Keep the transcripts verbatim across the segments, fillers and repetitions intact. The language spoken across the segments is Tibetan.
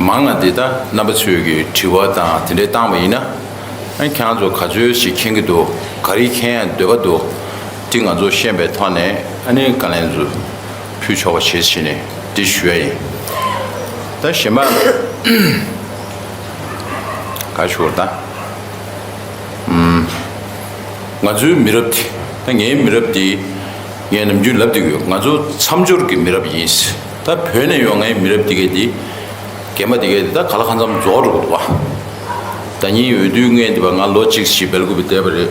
མང་ང་འདི་ལྟ་རྣམ་པ་ཚོས་ཀྱི་དྲི་བ་དང་དེ་འདྲའི་བཏང་བ་ཡིན་ན། ཨ་ཁྱེད་རང་ཚོ་ག་ཚོད་ཞིག་མཁྱེན་གྱི་འདུག་ག་རེ་མཁྱེན་ཡང་འདོད་པ་འདུག་དེ་ང་ཚོ་ཤེས་པའི་ཐོག་ནས་ཨ་ནི་བཀའ་ལན་ཚོ་ཕུལ་ཆོག་པ་བྱེད་ཟེར་ནས་འདི་ཞུ་ཡ་ཡིན། ད་གཞན་པ་ག་ཞུ་བར་ད། ང་ཚོའི་མི་རབས་དེ། ད་ངའི་མི་རབས་དེ་ངས་ནམ་རྒྱུན་ལབ་བསྡད་ཀྱི་ཡོད། ང་ཚོ་མཚམས་སྦྱོར་གྱི་མི་རབས་ཡིན། ད་བོད་ནས་ཡོང་ངའི་མི་རབས་དེ་གས་དེ་རྒན་པ་དེ་གས་དེ་ད་ག་ལ་གང་འཚམ་རྫོགས་འགྲོ་གི་འདུག་བ། ད་ཉིན་འོས་བསྡུའི་སྔོན་དེ་བ་ང་ལོ་གཅིག་ཞིག་སྦེལ་ཀོབ་བསྡད་པ་རེད།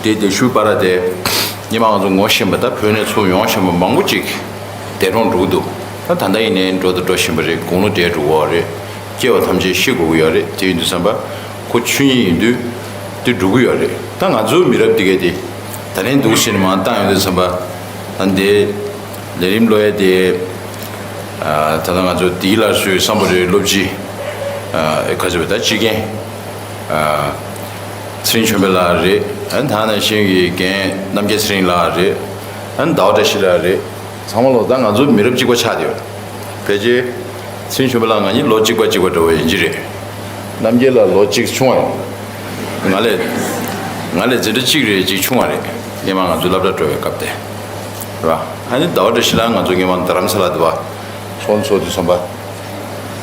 དེ་དེ་ཤུ་པ་ར་དེ་ཉི་མ་ང་ཚོ་ངོ་ཤེས་པ་ད་བོད་ནས་ཚུར་ཡོང་ཤེས་པ་མང་པོ་ཅིག་འདས་གྲོངས་འགྲོ་གི་འདུག་ད་ད་ལྟ་ཡིན་ནའི་འགྲོ་དང་འགྲོ་བཞིན་པ་རེད། དགུང་ལོ་བགྲེས་འགྲོ་གི་ཡོད་རེད། སྐྱེ་བ་ཐམས་ཅད་ཤི་དགོས་ཀྱི་ཡོད་རེད། དེ་ཡིན་དུས་ཙམ་པ་ཁོ་ཆོས་ཉིད་ཡིན་དུས་དེ་འགྲོ་གི་ཡོད་རེད། ད་ང་ཚོའི་མི་རབས་འདི་གས་དེ་ད་ལན་འདུག་ཟེར་ནས་མར་བཏང་ཡོང་དུས་ཙམ་པ་ད་འདི་ལས་རིམ་ཀློག་ཡས་དེ་ད་ལྟ་ང་ཚོ་དེའི་ལ་སུའི་བསམ་པ་རེད། སློབ་སྤྱི་ཨ་ཁ་ཆེ་བའི་ད་སྤྱི་རྒན་ཨ་ཚེ་རིང་ཆོས་འཕེལ་ལགས་རེད། ཨ་ད་ནང་བཞིན་གྱི་རྒན་རྣམ་རྒྱལ་ཚེ་རིང་ལགས་རེད། ཨ་ཟླ་བ་བཀྲ་ཤིས་ལགས་རེད། ཚང་མ་ལོ་ད་ང་ཚོ་མི་རབས་གཅིག་པ་ཆགས་བསྡད་ཡོད། ཕལ་ཆེར་ཚེ་རིང་ཆོས་འཕེལ་ལགས་ང་གཉིས་ལོ་གཅིག་པ་གཅིག་པ་འདྲ་བོ་ཡིན་གྱི་རེད། རྣམ་རྒྱལ་ལགས་ལོ་གཅིག་ཆུང་བ་ཡིན། ང་ལས་ང་ལས་འཛིན་གྲྭ་གཅིག་རེ་གཅིག་ཆུང་བ་རེད། སྔོན་མ་ང་ཚོ་སློབ་གྲྭ་འགྲོ་བའི་སྐབས་དེ་རེད་བ། ཨ་ནི་ཟླ་བ་བཀྲ་ཤིས་ལགས་ང་ཚོ་སྔོན་མ་རྡ་རམ་ས་ལ་དུ་བ་ཚོགས་འཚོགས་དུས་ཙམ་པ།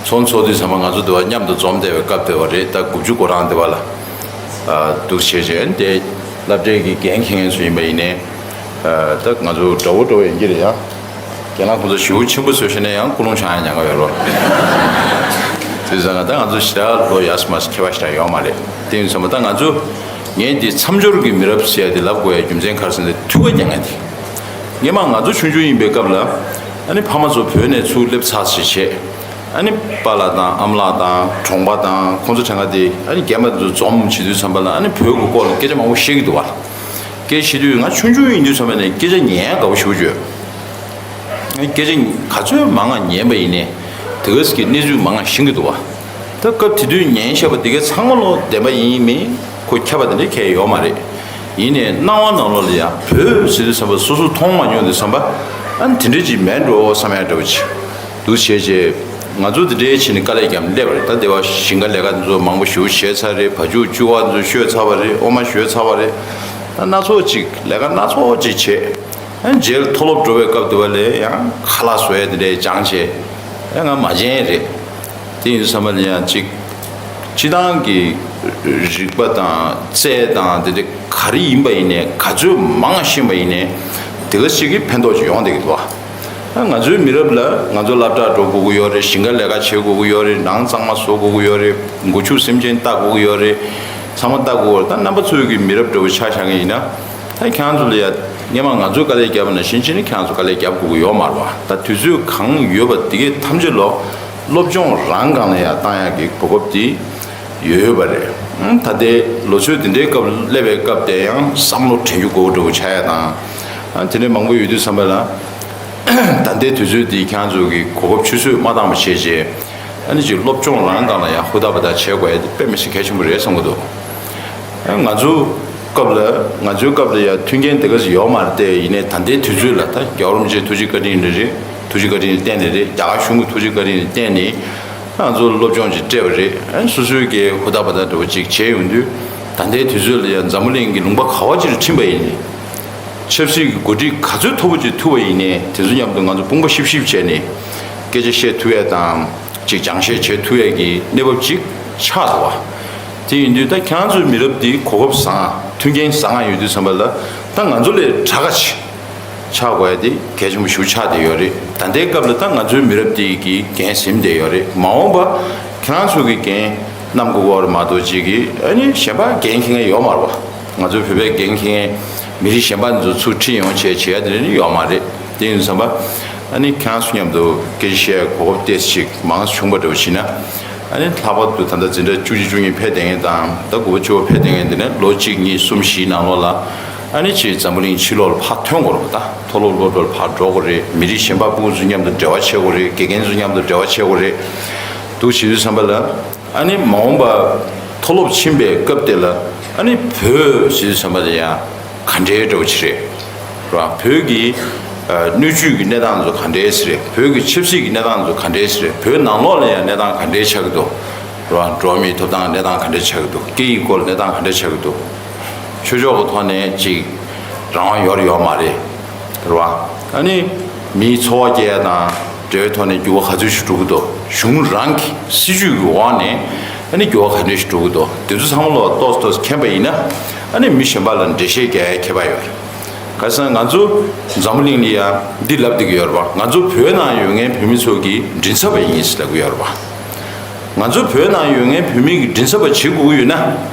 ཚོགས་འཚོགས་དུས་ཙམ་པ་ང་ཚོ་དུ་བ་མཉམ་དུ་འཛོམས་བསྡད་པའི་སྐབས་དེ་བ་རེད། ད་དགུ་བཅུ་གོ་གྲངས་དེ་བ་ལ་འདུག་བྱས་བྱས་དེ་སློབ་གྲྭའི་གི་འགན་འཁྱེར་མཁན་ཚོ་ཡིན་པ་ཡིན་ནའི་ད་ང་ཚོ་དགྲ་བོ་དགྲ་བོ་ཡིན་གྱི་རེད་ཡ། རྒན་ལགས་ཁོང་ཚོ་ཞེ་པོ་ཆེན་པོ་བཟོས་བྱས་ནས་ཡང་ཀུན་སློང་ཆགས་ཡ་ཉག་ག་ཡོད་རོ། དེ་ཙང་ད་ང་ཚོ་ཞེ་དྲག་ལོ་ཡག་སོ་མ་སོ་ཁྱད་པར་ཞེ་དྲག་ཡོད་མ་རེད། དེ་ཡིན་ཙང་ད་ང་ཚོ་ངས་འདི་མཚམས་སྦྱོར་གྱི་མི་རབས་ཟེར་ཡ་དེ་ལབ་དགོས་ཡ་རྒྱུ་མཚན་ག་རེ་ཟེར་ན་དེ་ཐུགས་ཁ་ཉན་ཡ་དེ། སྔོན་མ་ང་ཚོ་ཆུང་ཆུང་ཡིན་པའི་སྐབས་ལ་ཨ་ནི་ཕ་མ་ཚོ་བོད་ནས་ཚུར་སླེབས་ཚར་ཞེས་བྱས། ཨ་ནི་པཱ་ལགས་དང་ཨ་མ་ལགས་དང་གྲོང་པ་དང་ཁོང་ཚོ་གྲངས་ཀ་དེ་ཨ་ནི་རྒན་པ་ཚོ་འཛོམས་བྱེད་དུས་ཙམ་པ་ལ་ཨ་ནི་བོད་ཀྱི་སྐོར་ལ་སྐད་ཆ་མང་པོ་བཤད་ཀྱི་འདུག་བ། སྐད་བཤད་དུས་ང་ཆུང་ཆུང་ཡིན་དུས་ཙམ་པ་ནས་སྐད་ཆ་ཉན་ཡ་དགའ་པོ་ཞེ་པོ་བྱོས། སྐད་ཆ་ག་ཚོད་མང་ང་ཉན་པ་ཡིན་ནའི་དེ་ག་ཟིག་གི་གནས་ཚུལ་མང་ང་ཤེས་ཀྱི་འདུག་བ། ད་སྐབས་དེ་དུས་ཉན་བཞག་པ་དེ་གའི་ཚང་མ་ལོ་བདེན་པ་ཡིན་མིན་ཁོ་ཁྱབ་པ་དེ་འདྲ་ཁྱད་ཡོད་མ་རེད། ཡིན་ནའི་སྣང་བ་ནང་ལོགས་ལ་ཡང་བོད་ཟེར་དུས་ཙམ་པ་སོ་སོ་མཐོང་མ་མྱོང་དུས་ཙམ་པ་ཨ་ནི་དེ་འདྲ་ཅིག་མེད་འགྲོ་བསམ་ཡ་འདྲ་བོ་ཅིག་འདུག་བྱས་རྗེས་ང་ཚོ་དེ་འདྲའི་ཕྱིན་ནས་དཀའ་ལས་རྒྱབ་ནས་སླེབས་པ་རེད། ད་དེ་བ་ཞིང་ཁ་ལས་ཀ་ཚོ་མང་པོ་ཞེ་པོ་བྱས་ཚར་རེད། བ་ཕྱུགས་བཅུ་བ་ཚོ་བཤོས་ཚར་བ་རེད། འོ་མ་བཤོས་ཚར་བ་རེད། ད་སྣ་ཚོགས་ཅིག་ལས་ཀ་སྣ་ཚོགས་ཅིག་བྱས། ཨ་ནི་རྗེས་ལ་མཐོ་སློབ་འགྲོ་བའི་སྐབས་དེ་བ་ལས་ཡང་ཁ་ལག་བཟོ་ཡས་དེ་འདྲའི་སྦྱངས་བྱས། ཨ་ང་མ་བྱན་རེད། དེ་ཡིན་དུས་ཙམ་པ་ལ་ཡང་ཅིག་སྤྱི་བཏང་གི་རིག་པ་དང་རྩལ་དང་དེ་འདྲ་ག་རེ་ཡིན་པ་ཡིན་ནའི་ག་ཚོད་མང་ཤེས་པ་ཡིན་ནའི་དེ་ག་ཅིག་གི་ཕན་ཐོགས་ཅིག་ཡོང་བསྡད་ཀྱི་འདུག་བ། ཨ་ང་ཚོའི་མི་རབས་ལ་ང་ཚོ་སློབ་གྲྭར་འགྲོ་དགོས་ཀྱི་ཡོད་རེད། ཞིང་ཁ་ལས་ཀ་བྱེད་དགོས་ཀྱི་ཡོད་རེད། ནང་གཙང་མ་བཟོ་དགོས་ཀྱི་ཡོད་རེད། སྒོ་ཕྱུགས་སེམས་ཅན་ལྟ་དགོས་ཀྱི་ཡོད་རེད། ཚང་མ་ལྟ་དགོས་ཀྱི་ཡོད་རེད། ད་རྣམ་པ་ཚོའི་གི་མི་རབས་འདྲ་བོ་ཆ་བཞག་མཁན་ཡིན་ན། ད་ཁྱེད་རང་ཚོ་ལ་ཡ་སྔོན་མ་ང་ཚོས་དཀའ་ལས་བརྒྱབ་པ་ནང་བཞིན་བྱས་ནས་ཁྱེད་རང་ཚོ་དཀའ་ལས་བརྒྱབ་དགོས་ཀྱི་ཡོད་མ་རེད་བ། ད་དུས་ཚོད་གང་ཡོད་པ་དེ་གའི་ཐམས་ཅད་ལོ་སློབ་སྦྱོང་རང་སྒང་ལ་ཡ་བཏང་ཡག་གི་གོ་སྐབས་དེ་ཡོད་ཡོད་པ་རེད། ཨང་ད་ལྟའི་ལོ་ཚོད་དེ་འདྲའི་སྐབས་སླེབས་པའི་སྐབས་དེ་ཡང་བསམ་བློ་དྲན་རྒྱུ་དགོས་འདྲ་བོ་ཆགས་ཡ་དང་། ཨང་དེ་འདྲའི་མང་པོ་ཡོད་དུས་ཙམ་པ་ལ་ད་ལྟའི་དུས་ཚོད་འདི་ཁྱེད་རང་ཚོ་གི་གོ་སྐབས་ཆུད་ཟོས་མ་བཏང་བ་བྱས་རྗེས། ཨ་ནི་ཅིག་སློབ་སྦྱོང་རང་སྒང་ལ་ཡང་ཧུར་ཐག་འབད་ཐག་བྱེད་དགོས་ཡ་དེ་དཔེ་མི་སྲིད་གལ་ཆེན་པོ་རེད་བསམ་གྱི་འདུག་ཨ་ང་ཚོ་སྐབས་ལ་ང་ཚོའི་སྐབས་ལ་ཡང་མཐུན་རྐྱེན་དེ་ག་ཚོད་ཡོད་མ་རེད་དེ། ཡིན་ནའི་ད་ལྟའི་དུས་ཚོད་ལ་ད་རྒྱལ་བ་རིན་པོ་ཆེའི་ཐུགས་རྗེ་བཀའ་དྲིན་ལ་རེད། ཐུགས་རྗེ་བཀའ་དྲིན་ལ་བརྟེན་ནས་རེད། རྒྱ་གར་གཞུང་གི་ཐུགས་རྗེ་བཀའ་དྲིན་ལ་བརྟེན་ནས་ང་ཚོ་སློབ་སྦྱོང་ཅིག་སྤྲད་པ་རེད། ཨ་ནི་སོ་སོའི་གི་ཧུར་ཐག་འབད་ཐག་འདྲ་བོ་ཅིག་བྱས་ཡོང་དུས་ད་ལྟའི་དུས་ཚོད་ལ་ཡང་འཛམ་བུ་གླིང་གི་ལུང་པ་ག་བ་ཅིག་ལ་ཁྲིད་པ་ཡིན་ནའི། ཆབ་སྲིད་ཀྱི་འགོ་ཁྲིད་ག་ཚོད་མཐོ་པོ་ཅིག་ཐུག་པ་ཡིན་ནའི་དེ་ཚོ་མཉམ་དུ་ང་ཚོ་དཔུང་པ་ཤིབ་ཤིབ་བྱས་ནས་སྐད་ཆ་བཤད་ཐུབ་ཡ་དང་ཅིག་སྦྱང་བཤད་བྱེད་ཐུབ་ཡ་གི་གནས་བབ་ཅིག་ཆགས་འདུག་བ། དེ་ཡིན་དུས་ད་ཁྱེད་རང་ཚོའི་མི་རབས་འདི་གོ་སྐབས་བཟང་ང་མཐུན་རྐྱེན་བཟང་ང་ཡོད་དུས་ཙམ་པ་ལ་ད་ང་ཚོ་ལས་དྲག་ག་ཅིག་ཆགས་དགོས་ཡ་དེ་གལ་ཆེན་པོ་ཞིག་ཆགས་བསྡད་ཡོད་རེད། ད་ལྟའི་སྐབས་ལ་ད་ང་ཚོའི་མི་རབས་འདི་གི་འགན་ཟིན་བསྡད་ཡོད་རེད། མ་འོངས་པ་ཁྱེད་རང་ཚོ་གི་འགན་བསྣམས་དགོས་ཀྱི་ཡོད་རེད་མ་གཏོགས་ཅིག་གི་ཨ་ནི་གཞན་པ་འགན་འཁྱེར་མཁན་ཡོད་མ་རེད་བ། ང་ཚོའི་བོད་པའི་འགན་འཁྱེར་མཁན་མི་རིགས་གཞན་པ་ཚོ་ཚུར་ཁྲིད་ཡོང་བྱས་བྱེད་ཡ་དེ་འདྲ་ནི་ཡོད་མ་རེད། དེ་ཡིན་དུས་ཙམ་པ་ཨ་ནི་ཁྱེད་རང་ཚོ་མཉམ་དུ་སྐད་ཆ་བཤད་ཡ་གོ་སྐབས་ཏོག་ཙམ་ཅིག་མང་ཙམ་བྱུང་བ་འདྲ་བོ་ཞིག་ན། ཨ་ནི་ལྷག་པར་དུ་ད་ལྟ་འཛིན་གྲྭ་བཅུ་གཅིག་བཅུ་གཉིས་ཕེབས་བསྡད་མཁན་དང་ད་དགུ་པ་བཅུ་པ་ཕེབས་བསྡད་མཁན་དེ་ནས་ལོ་གཅིག་གཉིས་གསུམ་བཞིའི་ནང་ལོགས་ལ་ཨ་ནི་ཅིག་འཛམ་བུ་གླིང་ཕྱི་ལོགས་ལ་ཕར་ཐོན་དགོས་རེད་པ། ད་མཐོ་སློབ་སློབ་གྲྭ་ལ་ཕར་འགྲོ་དགོས་རེད། མི་རིགས་གཞན་པ་ཕྲུ་གུ་ཚོ་མཉམ་དུ་འབྲེལ་བ་བྱེད་དགོས་རེད། དགེ་རྒན་ཚོ་མཉམ་དུ་འབྲེལ་བ་བྱེད་དགོས་རེད། འདུག་བྱེད་དུས་ཙམ་པ་ལ་ཨ་ནི་མ་འོངས་པ་མཐོ་སློབ་ཕྱིན་པའི་སྐབས་དེ་ལ་ཨ་ནི་བོད་ཟེར་དུས་ཙམ་པ་ལ་ཡང་ག་འདྲའི་འདྲ་བོ་ཅིག་རེད་ར། བོད་ཀྱི་ སྣོད་བཅུད་ཀྱི་གནས་སྟངས་ཚོ་ག་འདྲས་རེད། བོད་ཀྱི་ཆབ་སྲིད་ཀྱི་གནས་སྟངས་ཚོ་ག་འདྲས་རེད། བོད་ནང་ལོགས་ལ་ཡང་གནས་སྟངས་ག་འདྲས་ཆགས་ཀྱི་འདུག་རེད་བ། འགྲོ་བ་མིའི་ཐོབ་ཐང་གནས་སྟངས་ག་འདྲས་ཆགས་ཀྱི་འདུག་སྐད་ཡིག་སྐོར་ལ་གནས་སྟངས་ག་འདྲས་ཆགས་ཀྱི་འདུག་ཆོས་ཕྱོགས་ཀྱི་ཐོག་ནས་ཅིག་རང་དབང་ཡོད་རེད་ཡོད་མ་རེད། རེད་བ། ཨ་ནི་མིའི་འཚོ་བ་སྐྱེལ་ཡ་དང་འབྲེལ་བའི་ཐོག་ནས་འགྱུར་བ་ག་ཚོད་ཞིག་འགྲོ་གི་འདུག་གཞུང་རང་གི་སྲིད་ཇུས་ཀྱི་འོག་ནས་ཨ་ནི་འགྱུར་བ་ག་འདྲས་ཞིག་འགྲོ་གི་འདུག་དེ་ཚོ་ཚང་མ་ལོག་ཏོག་ཙམ་ཏོག་ཙམ་མཁྱེན་པ་ཡིན་ན། ཨ་ནི་མི་གཞན་པ་ལ་འགྲེལ་བཤད་རྒྱག་ཡ་ཁྱད་པར་ཡོད་རེད། ག་ས་ང་ཚོ་འཛམ་བུ་གླིང་ལ་ཡ་འདི་ལབ་བསྡད་ཀྱི་ཡོད་རེད་བ། ང་ཚོ་བོད་ནང་ཡོད་མཁན་བོད་མི་ཚོ་གི་མགྲིན་ཚབ་པ་ཡིན་ཟེར་ལབ་ཀྱི་ཡོད་རེད་བ། ང་ཚོ་བོད་ནང་ཡོད་མཁན་བོད་མི་གི་མགྲིན་ཚབ་པ་བྱེད་དགོས་ཀྱི་ཡོད་ན།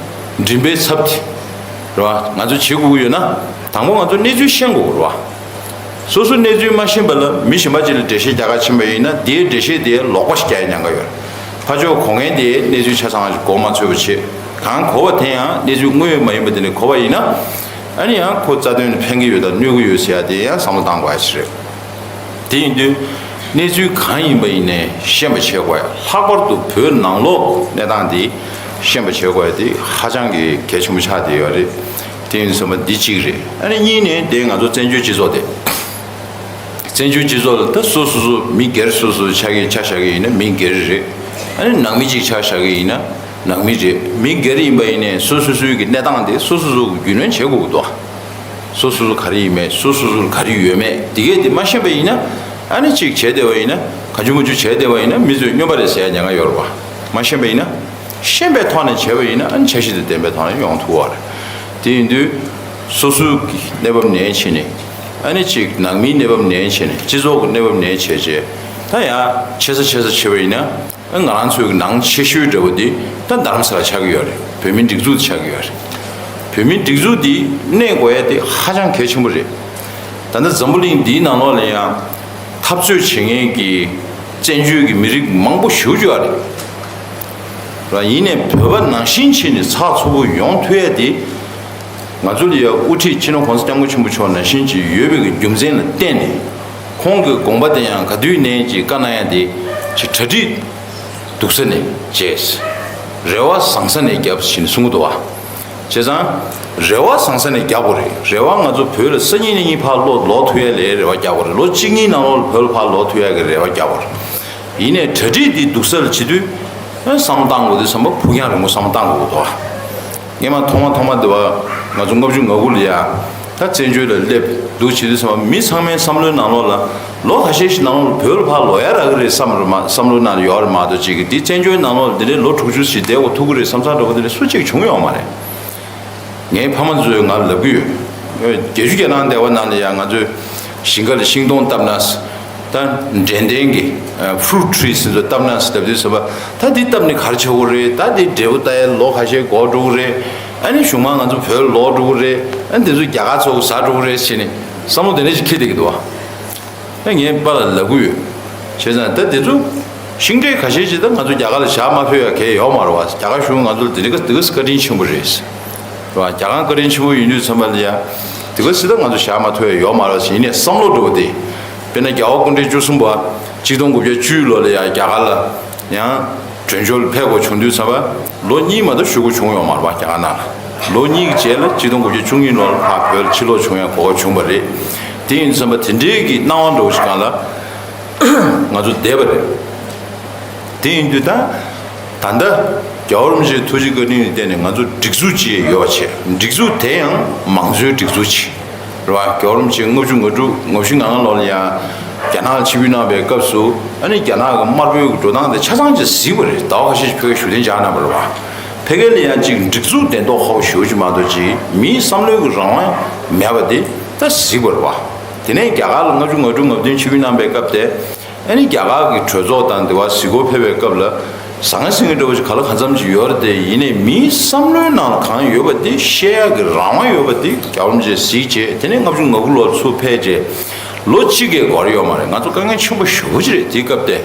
མགྲིན་པའི་ཚབ་དེ། རེད་བ། ང་ཚོ་བྱེད་དགོས་ཀྱི་ཡོད་ན། དང་པོ་ང་ཚོ་གནས་ཚུལ་ཤེས་དགོས་རེད་བ། སོ་སོ་གནས་ཚུལ་མ་ཤེས་པ་ལ་མི་གཞན་པ་ཅིག་ལ་འགྲེལ་བཤད་རྒྱག་ག་ཕྱིན་པ་ཡིན་ན། དེའི་འགྲེལ་བཤད་དེ་ལོག་པ་ཞིག་རྒྱག་ཡ་ཉེན་ཁ་ཡོད་རེད། ཕར་ཕྱོགས་གོ་མཁན་དེ་གནས་ཚུལ་ཆ་ཚང་ཞིག་གོ་མ་ཚོད་པ་བྱེད། གང་གོ་བ་དེ་ཡང་གནས་ཚུལ་དངོས་ཡོད་མ་ཡིན་པ་དེ་ནས་གོ་བ་ཡིན་ན། ཨ་ནི་ཡང་ཁོ་རྩ་དོན་ལ་ཕན་གྱི་ཡོད་དང་གནོད་ཀྱི་ཡོད་ཟེར་ཡ་དེ་ཡང་བསམ་བློ་བཏང་དགོས་ཡ་ཞིག་རེད། དེ་ཡིན་དུས་གནས་ཚུལ་གང་ཡིན་པ་ཡིན་ནའི་ཤེས་པ་བྱེད་དགོས་ཡ། ལྷག་པར་དུ་བོད་ནང་ལོགས་གནས་སྟངས་དེ་ཤེས་པ་བྱེད་དགོས་ཡ་དེ་ཧ་ཅང་གི་གལ་ཆེན་པོ་ཆགས་བསྡད་ཡོད་རེད། དེ་ཡིན་དུས་ཙམ་པ་འདི་གཅིག་རེད། ཨ་ནི་གཉིས་ནས་དེ་ང་ཚོ་བཙན་བྱོལ་སྤྱི་ཚོགས་དེ། བཙན་བྱོལ་སྤྱི་ཚོགས་ལ་ད་སོ་སོ་སོ་མི་སྒེར་སོ་སོ་ཆ་གི་ཆ་བཞག་གི་ཡིན་ན་མི་སྒེར་རེད། ཨ་ནི་ནང་མི་གཅིག་ཆ་བཞག་གི་ཡིན་ན་ནང་མི་རེད། མི་སྒེར་ཡིན་པ་ཡིན་ནའི་སོ་སོ་སོའི་གི་གནས་སྟངས་དེ་སོ་སོ་སོ་རྒྱུས་ལོན་བྱེད་དགོས་ཀྱི་འདུག་སོ་སོ་སོ་ག་རེ་ཡིན་མེད། སོ་སོ་སོ་ལ་ག་རེ་ཡོད་མེད་དེ་གས་དེ་མ་ཤེས་པ་ཡིན་ན། ཨ་ནི་གཅིག་བྱས་བསྡད་པ་ཡིན་ན། གང་བྱུང་མང་བྱུང་བྱས་བསྡད་པ་ཡིན་ན་མི་ཚོས་སྨྱོན་པ་རེད་ཟེར་ཡ་ཉེན་ཁ་ཡོད་རེད་བ། མ་ཤེས་པ་ཡིན་ན། ཤེས་པའི་ཐོག་ནས་བྱས་པ་ཡིན་ན་ཨ་ནི་འཆར་གཞི་དེ་ལྡན་པའི་ཐོག་ནས་ཡོང་ཐུབ་པ་རེད། དེ་ཡིན་དུས་སོ་སོའི་གི་གནས་བབ་ནས་བྱས་ནས། ཨ་ནི་གཅིག་ནང་མིའི་གནས་བབ་ནས་བྱས་ནས། སྤྱི་ཚོགས་ཀྱི་གནས་བབ་ནས་བྱས་བྱས། ད་ཡང་ཆེ་ས་ཆེ་ས་བྱས་པ་ཡིན་ན། ང་རང་ཚོའི་ནང་ཆེ་ཤོས་འདྲ་བོ་འདི་ད་རྡ་རམ་ས་ལ་ཆགས་ཀྱི་ཡོད་རེད། བོད་མིའི་སྒྲིག་འཛུགས་དེ་ཆགས་ཀྱི་ཡོད་རེད། བོད་མིའི་སྒྲིག་འཛུགས་འདི་གནས་དགོས་ཡ་དེ་ཧ་ཅང་གལ་ཆེན་པོ་རེད། ད་ལྟ་འཛམ་བུ་གླིང་འདིའི་ནང་ལོགས་ལ་ཡང་འཐབ་རྩོད་བྱེད་མཁན་གྱི་བཙན་བྱོལ་གྱི་མི་རིགས་མང་པོ་ཞེ་པོ་ཅིག་ཡོད་རེད། ར་ཡིན་ནའི་བོད་པ་ནང་བཞིན་བྱས་ནས་ཚགས་ཚུད་པོ་ཡོང་ཐུབ་ཡ་དེ། ང་ཚོ་ལ་ཡ་དབུ་ཁྲིད་སྤྱི་ནོར་གོང་ས་སྐྱབས་མགོན་ཆེན་པོ་མཆོག་ནང་བཞིན་ཅིག་ཡོད་པའི་གི་རྒྱུ་མཚན་ལ་བརྟེན་ནས། ཁོང་གི་དགོངས་པ་དེ་ཡང་ག་དུས་ནས་ཅིག་བཀའ་གནང་ཡ་དེ། ཅིག་གྲ་སྒྲིག་སྡུག་ས་ནས་བྱས། རེ་བ་བཟང་ས་ནས་བརྒྱབ་ཟེར་ནས་གསུང་གི་འདུག་བ། བྱས་ཙང་། རེ་བ་བཟང་ས་ནས་རྒྱག་དགོས་རེད། རེ་བ་ང་ཚོ་བོད་ལ་སང་ཉིན་གནངས་ཉིན་ཕར་ལོག་ལོག་ཐུབ་ཡ་ལ་རེ་བ་རྒྱག་དགོས་རེད། ལོ་གཅིག་གཉིས་ནང་ལོགས་ལ་བོད་ལ་ཕར་ལོག་ཐུབ་ཡ་གི་རེ་བ་རྒྱག་དགོས་རེད། ཡིན་ནའི་གྲ་སྒྲིག་འདི་སྡུག་ས་ལ་བྱེད་དུས། ཨ་བསམ་བློ་བཏང་དགོས་དུས་ཙམ་པ་ཕུགས་རྒྱང་རིང་པོ་བསམ་བློ་བཏང་དགོས་འདུག་བ། སྔས་མ་ཐོག་མ་ཐོག་མ་འདི་བ་ང་ཚོ་ལྔ་བཅུ་ང་དགུ་ལ་ཡ། ད་བཙན་བྱོལ་ལ་སླེབས་འདུག་བྱེད་དུས་ཙམ་པ་མི་ཚང་མའི་བསམ་བློའི་ནང་ལོགས་ལ། ལོ་ཁ་ཤས་ཤིག་ནང་ལོགས་ལ་བོད་ལ་ཕར་ལོག་ཡ་རག་གི་རེད་བསམ་རེད་མ་བསམ་བློའི་ནང་ལ་ཡོད་རེད་མ་གཏོགས་ཅིག་གི་འདི་བཙན་བྱོལ་ནང་ལོགས་ལ་འདི་འདྲའི་ལོ་དྲུག་ཅུ་ཞིག་བསྡད་དགོས་ཐུག་གི་རེད་བསམ་ཚར་འདྲ་བོ་འདི་འདྲ་སུ་གཅིག་བྱུང་ཡོད་མ་རེད། ངའི་ཕ་མ་ཚོས་ང་ལབ་ཀྱི་ཡོད། བརྒྱད་ཅུ་གྱ་ནང་སྡེ་བ་ནང་ལ་ཡང་ང་ཚོས་ཞིང་ཁ་ལ་ཤིང་སྡོང་བཏབ་ན། ད་འབྲས་ལྡན་གྱི་ཕུ་རུ་ཊི་རི་ཟེར་ཚོ་བཏབ་ན་ཟེར་ལབ་དུས་ཟེར་བ། ད་འདི་བཏབ་ནས་ག་རེ་བྱེད་དགོས་རེད། ད་འདི་འབྲས་བུ་ལྟ་ཡ་ལོ་ཁ་ཤས་འགོར་འགྲོ་གི་རེད། ཨ་ནི་གཞུག་མ་ང་ཚོ་བོད་ལ་ལོག་འགྲོ་གི་རེད། ཨ་ནི་འདི་ཚོ་རྒྱ་གར་ཚོ་ཟ་འགྲོ་གི་རེད་ཟེར་ནས་བསམ་བློ་དེ་འདྲ་ཞིག་འཁྱེར་བསྡད་ཀྱི་འདུག་བ། ད་ངའི་པཱ་ལགས་ལབ་ཀྱི་ཡོད། བྱས་ཙང་ད་དེ་ཚོ་ཤིང་འབྲས་ཁ་ཤས་ཅིག་ད་ང་ཚོ་རྒྱ་གར་ལ་བཞག་མ་ཕོད་ཡ་གལ་ཡོད་མ་རེད་བ། རྒྱ་གར་གཞུང་ང་ཚོ་ལ་དེ་འདྲ་དེ་ག་སེ་བཀའ་དྲིན་ཆེན་པོ་རེད། རེད་བ། རྒྱ་གར་བཀའ་དྲིན་ཆེན་པོ་ཡིན་དུས་ཙམ་པ་ལ་ཡ། དེ་ག་སེ་ད་ང་ཚོ་བཞག་མ་ཐུབ་ཡ་ཡོད་མ་རེད་བ། ཡིན་ནའི་བསམ་བློ་འདྲ་བོ་དེ། དཔེར་ན་རྒྱལ་བ་སྐུ་ཕྲེང་བཅུ་གསུམ་པ་གཅིག་སྟོང་དགུ་བརྒྱ་བཅུ་ལོ་ལ་ཡ་རྒྱ་གར་ལ་ཡང་བྲོས་བྱོལ་ཕེབས་དགོས་བྱུང་དུས་ཙམ་པ། ལོ་གཉིས་མ་གཏོགས་བཞུགས་དགོས་བྱུང་ཡོད་མ་རེད་བ། རྒྱ་གར་ནང་ལ། ལོ་གཉིས་ཀྱི་རྗེས་ལ་གཅིག་སྟོང་དགུ་བརྒྱ་བཅུ་གཉིས་ལོར་ཕར་བོད་ལ་ཕྱིར་ལོག་བྱུང་ཡ་གོ་སྐབས་བྱུང་བ་རེད། དེ་ཡིན་དུས་ཙམ་པ་དེ་འདྲའི་གི་སྣང་བ་འདྲ་བོ་ཞིག་སྒང་ལ་ང་ཚོ་བསྡད་པ་རེད། དེ་ཡིན་དུས་ད། ད་ལྟ་རྒྱལ་བ་རིན་པོ་ཆེའི་ཐུགས་རྗེ་བཀའ་དྲིན་ལ་བརྟེན་ནས་ང་ཚོ་སྒྲིག་འཛུགས་ཅིག་ཡོད་པ་བྱས། སྒྲིག་འཛུགས་དེ་ཡང་མང་གཙོའི་སྒྲིག་འཛུགས་ཅིག་རེད་བ། རྒྱལ་བ་རིན་པོ་ཆེ་ལྔ་བཅུ་ང་དྲུག་ལྔ་བཅུ་ང་ལྔ་ལོ་ལ་ཡང་རྒྱ་ནག་ལ་ཆིབས་བསྒྱུར་གནང་བའི་སྐབས་སུ། ཨ་ནི་རྒྱ་ནག་གི་དམར་པོའི་འགྲོ་སྟངས་དེ་ཆ་ཚང་ཅིག་གཟིགས་པ་རེད། ཟླ་བ་ཁ་ཤས་ཤིག་ཕ་གིར་བཞུགས་གདན་འཇགས་གནང་བ་རེད་བ། ཕ་གི་ལ་ཡང་ཅིག་སྒྲིག་འཛུགས་གདན་ཐོག་ཁ་པོ་ཞེ་པོ་ཅིག་མ་གཏོགས་ཅིག་མིའི་བསམ་བློའི་གི་རང་དབང་མེད་པ་དེ་ད་གཟིགས་པ་རེད་བ། དེ་ནས་རྒྱ་གར་ལ་ལྔ་བཅུ་ང་དྲུག་ང་བདུན་ཆིབས་བསྒྱུར་གནང་བའི་སྐབས་དེ། ཨ་ནི་རྒྱ་གར་གྱི་གྲོས་ཚོགས་དང་དེ་བ་གཟིགས་སྐོར་ཕེབས་པའི་སྐབས་ལ། ཟང་ཟིང་གི་འདྲ་བོ་ཞིག་ག་ལ་གང་འཚམ་ཞིག་ཡོད་རེད་དེ། ཡིན་ནའི་མིའི་བསམ་བློའི་ནང་གང་ཡོད་པ་དེ་བཤད་ཡག་གི་རང་དབང་ཡོད་པ་དེ་རྒྱལ་བ་རིན་པོ་ཆེས་གཟིགས་བྱས། དེ་ནས་ལྔ་བཅུ་ང་དགུ་ལོར་ཚུར་ཕེབས་བྱས། ལོ་གཅིག་གས་འགོར་ཡོད་མ་རེད། ང་ཚོ་དཀའ་ངལ་ཆེན་པོ་ཞེ་པོ་ཅིག་རེད་དེའི་སྐབས་དེ།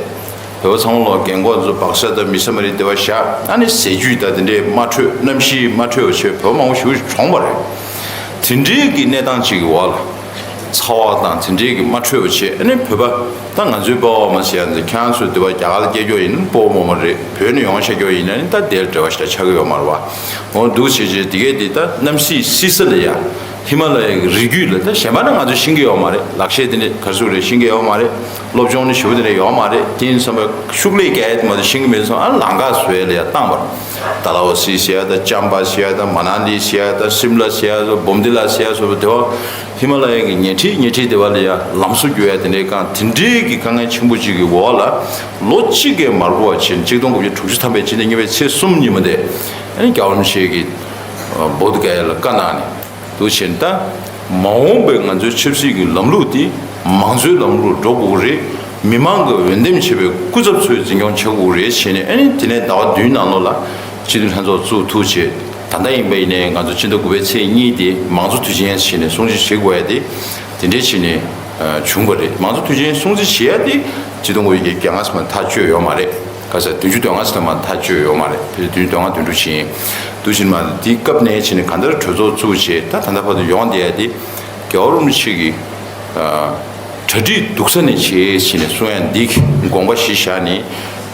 བོད་པ་ཚང་མ་ལོག་རྒན་གོག་ཚོ་སྦག་ས་དང་མི་ས་མ་རི་དེ་བ་བཞག་ཨ་ནི་ཟས་བཅུད་དང་དེ་འདྲས་མ་འཕྲོད། གནམ་གཤིས་མ་འཕྲོད་པ་བྱས་བོད་པ་མང་པོ་ཞེ་པོ་ཅིག་གྲོངས་པ་རེད། དེ་འདྲའི་གི་གནས་སྟངས་ཅིག་གི་འོག་ལ། ཚ་བ་དང་དེ་འདྲའི་གི་མ་འཕྲོད་པ་བྱས། ཨ་ནི་བོད་པ་ད་ང་ཚོའི་སྤོབས་པ་མ་ཟེར་ཡ་འདི། ཁྱེད་རང་ཚོ་འདི་བ་རྒྱ་གར་ལ་སྐྱེས་ཀྱོག་ཡིན་ན་སྤོབས་པ་མོ་མ་རེད། བོད་ནས་ཡོང་ཤེས་ཀྱོག་ཡིན་ན་ནི་ད་དེར་འབྲེལ་བ་ཞིག་ད་ཆགས་ཀྱི་ཡོད་མ་རེད་བ། འོ་འདུག་བྱས་བྱས་དེ་གས་དེ་ད་གནམ་གཤིས་བསིལ་ས་ལ་ཡ། ཧི་མ་ལ་ཡའི་རི་རྒྱུད་ལ། ད་གཞན་པ་ནི་ང་ཚོས་ཤེས་ཀྱི་ཡོད་མ་རེད། ལག་ཤེས་དེ་འདྲ་ག་རེ་ཟེར་དགོས་རེད། ཤེས་ཀྱི་ཡོད་མ་རེད། སློབ་སྦྱོང་ནི་ཞེ་པོ་དེ་འདྲ་ཡོད་མ་རེད། དེ་ཡིན་ཙང་ཤུགས་ལས་རྒྱག་ཡ་དེ་མ་གཏོགས་ཤེས་ཀྱི་མེད་སོང་། ཨ་ལམ་ཁ་བཟོ་ཡ་ལ་ཡ་བཏང་བ། ཌལ་ཧོ་སི་ཟེར་ཡ་དང་། ཅམ་པ་ཟེར་ཡ་དང་། མ་ན་ལི་ཟེར་ཡ་དང་། སིམ་ལ་ཟེར་ཡ་དང་། བོམ་དི་ལ་ཟེར་ཡ་སོགས་པ། དེ་བ་ཧི་མ་ལ་ཡའི་གི་ཉེ་འཁྲིས་ཉེ་འཁྲིས་དེ་བ་ལ་ཡ་ལམ་བཟོ་རྒྱུ་ཡ་དེ་འདྲའི་གང་དེ་འདྲའི་གི་དཀའ་ངལ་ཆེན་པོ་གཅིག་གི་འོག་ལ། ལོ་གཅིག་གི་མ་འགོར་བ་བྱས་ནས། གཅིག་སྟོང་དགུ་བརྒྱ་དྲུག་ཅུ་ཐམ་པའི་ཕྱི་ཟླ་གཉིས་པའི་ཚེས་གསུམ་ཉིན་མོ་དེ། ཨ་ནི་རྒྱལ་བ་རིན་པོ་ཆེ་གིས་བོད་དུ་བསྐྱལ་ཡ་ལ་བཀའ་གནང་ནས། འདུག་བྱས་ནས། ད་མ་འོངས་པའི་ང་ཚོའི་ཆབ་སྲིད་ཀྱི་ལམ་ལུགས་དེ་མང་གཙོའི་ལམ་ལུགས་འགྲོ་དགོས་ཀྱི་རེད། མི་མང་གི་འོས་འདེམས་བྱས་པའི་སྐུ་ཚབ་ཚོས་འཛིན་སྐྱོང་བྱེད་དགོས་ཀྱི་རེད་བྱས་ནས། ཨ་ནི་དེ་ནས་ཟླ་བ་བདུན་ནང་ལོགས་ལ་སྤྱི་འཐུས་ལྷན་ཚོགས་བཙུགས་ཐུབ་བྱས། ད་ལྟ་ཡིན་པ་ཡིན་ནའི་ང་ཚོ་ཕྱི་ཟླ་དགུ་པའི་ཚེས་གཉིས་དེ་མང་གཙོ་དུས་ཆེན་བྱས་ནས་སྲུང་བརྩི་བྱེད་དགོས་ཡ་དེ་དེ་འདྲས་བྱས་ནས་ཨ་བྱུང་བ་རེད། མང་གཙོ་དུས་ཆེན་སྲུང་བརྩི་བྱེད་ཡ་དེ་ཆིག་སྟོང་དགུ་བརྒྱ་བརྒྱད་ཅུ་གྱ་ལྔ་ཙམ་ཐག་གཅོད་ཡོད་མ་རེད། ག་ས་བདུན་ཅུ་དོན་ལྔ་ཙམ་མ་ཐག་གཅོད་ཡོད་མ་རེད། དེ་བདུན་ཅུ་དོན་ལྔ་བདུན་དྲུག་ཕྱིན། དུ་ཕྱིན་མ་དེའི་སྐབས་ནས་བྱས་ནས་གང་ལྟར་གྲོས་ཚོགས་བཙུགས་བྱས། ད་ད་ལྟ་བར་དུ་ཡོང་བསྡད་ཡ་དེ་རྒྱལ་བ་རིན་པོ་ཆེ་གིས་ཨ་གྲ་སྒྲིག་སྡུག་ས་ནས་བྱས་བྱས་ནས་གསུང་ཡ་འདི་དགོངས་པ་གཞི་བཞག་ནས།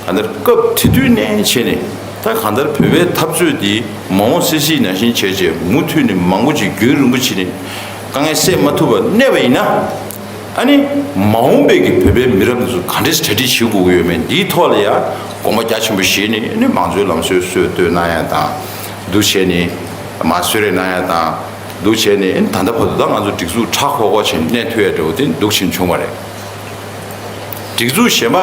གང་ལྟར་སྐབས་དེ་དུས་ནས་བྱས་ནས། ད་གང་ལྟར་བོད་པའི་འཐབ་རྩོད་འདི་མ་འོངས་སྲིད་སྲིད་ནང་བཞིན་བྱས་བྱས་མུ་མཐུད་ནས་མང་པོ་ཅིག་རྒྱུན་རིང་པོ་བྱས་ནས་དཀའ་ངལ་སེལ་མ་ཐུབ་པར་གནས་པ་ཡིན་ན། ཨ་ནི་མ་འོངས་པའི་གི་བོད་པའི་མི་རབས་འདི་ཚོ་ག་འདྲས་གྲ་སྒྲིག་བྱེད་དགོས་ཀྱི་ཡོད་མེད་འདིའི་ཐོག་ལ་ཡང་དགོངས་པ་རྒྱ་ཆེན་པོ་བཞེས་ནས། ཨ་ནི་མང་གཙོའི་ལམ་སྲོལ་སྲོལ་གཏོད་གནང་ཡ་དང་། འདུ་བྱས་ནས་མ་གསོལ་རས་གནང་ཡ་དང་། འདུ་བྱས་ནས། ཨ་ནི་ད་ལྟ་བར་དུ་ད་ང་ཚོ་སྒྲིག་འཛུགས་གྲ་ཁོག་ཁོག་བྱས་ནས་གནས་ཐུབ་ཡ་འདྲ་བོ་དེ་འདུག་ཕྱིན་བྱུང་བ་རེད། སྒྲིག་འཛུགས་གཞན་པ་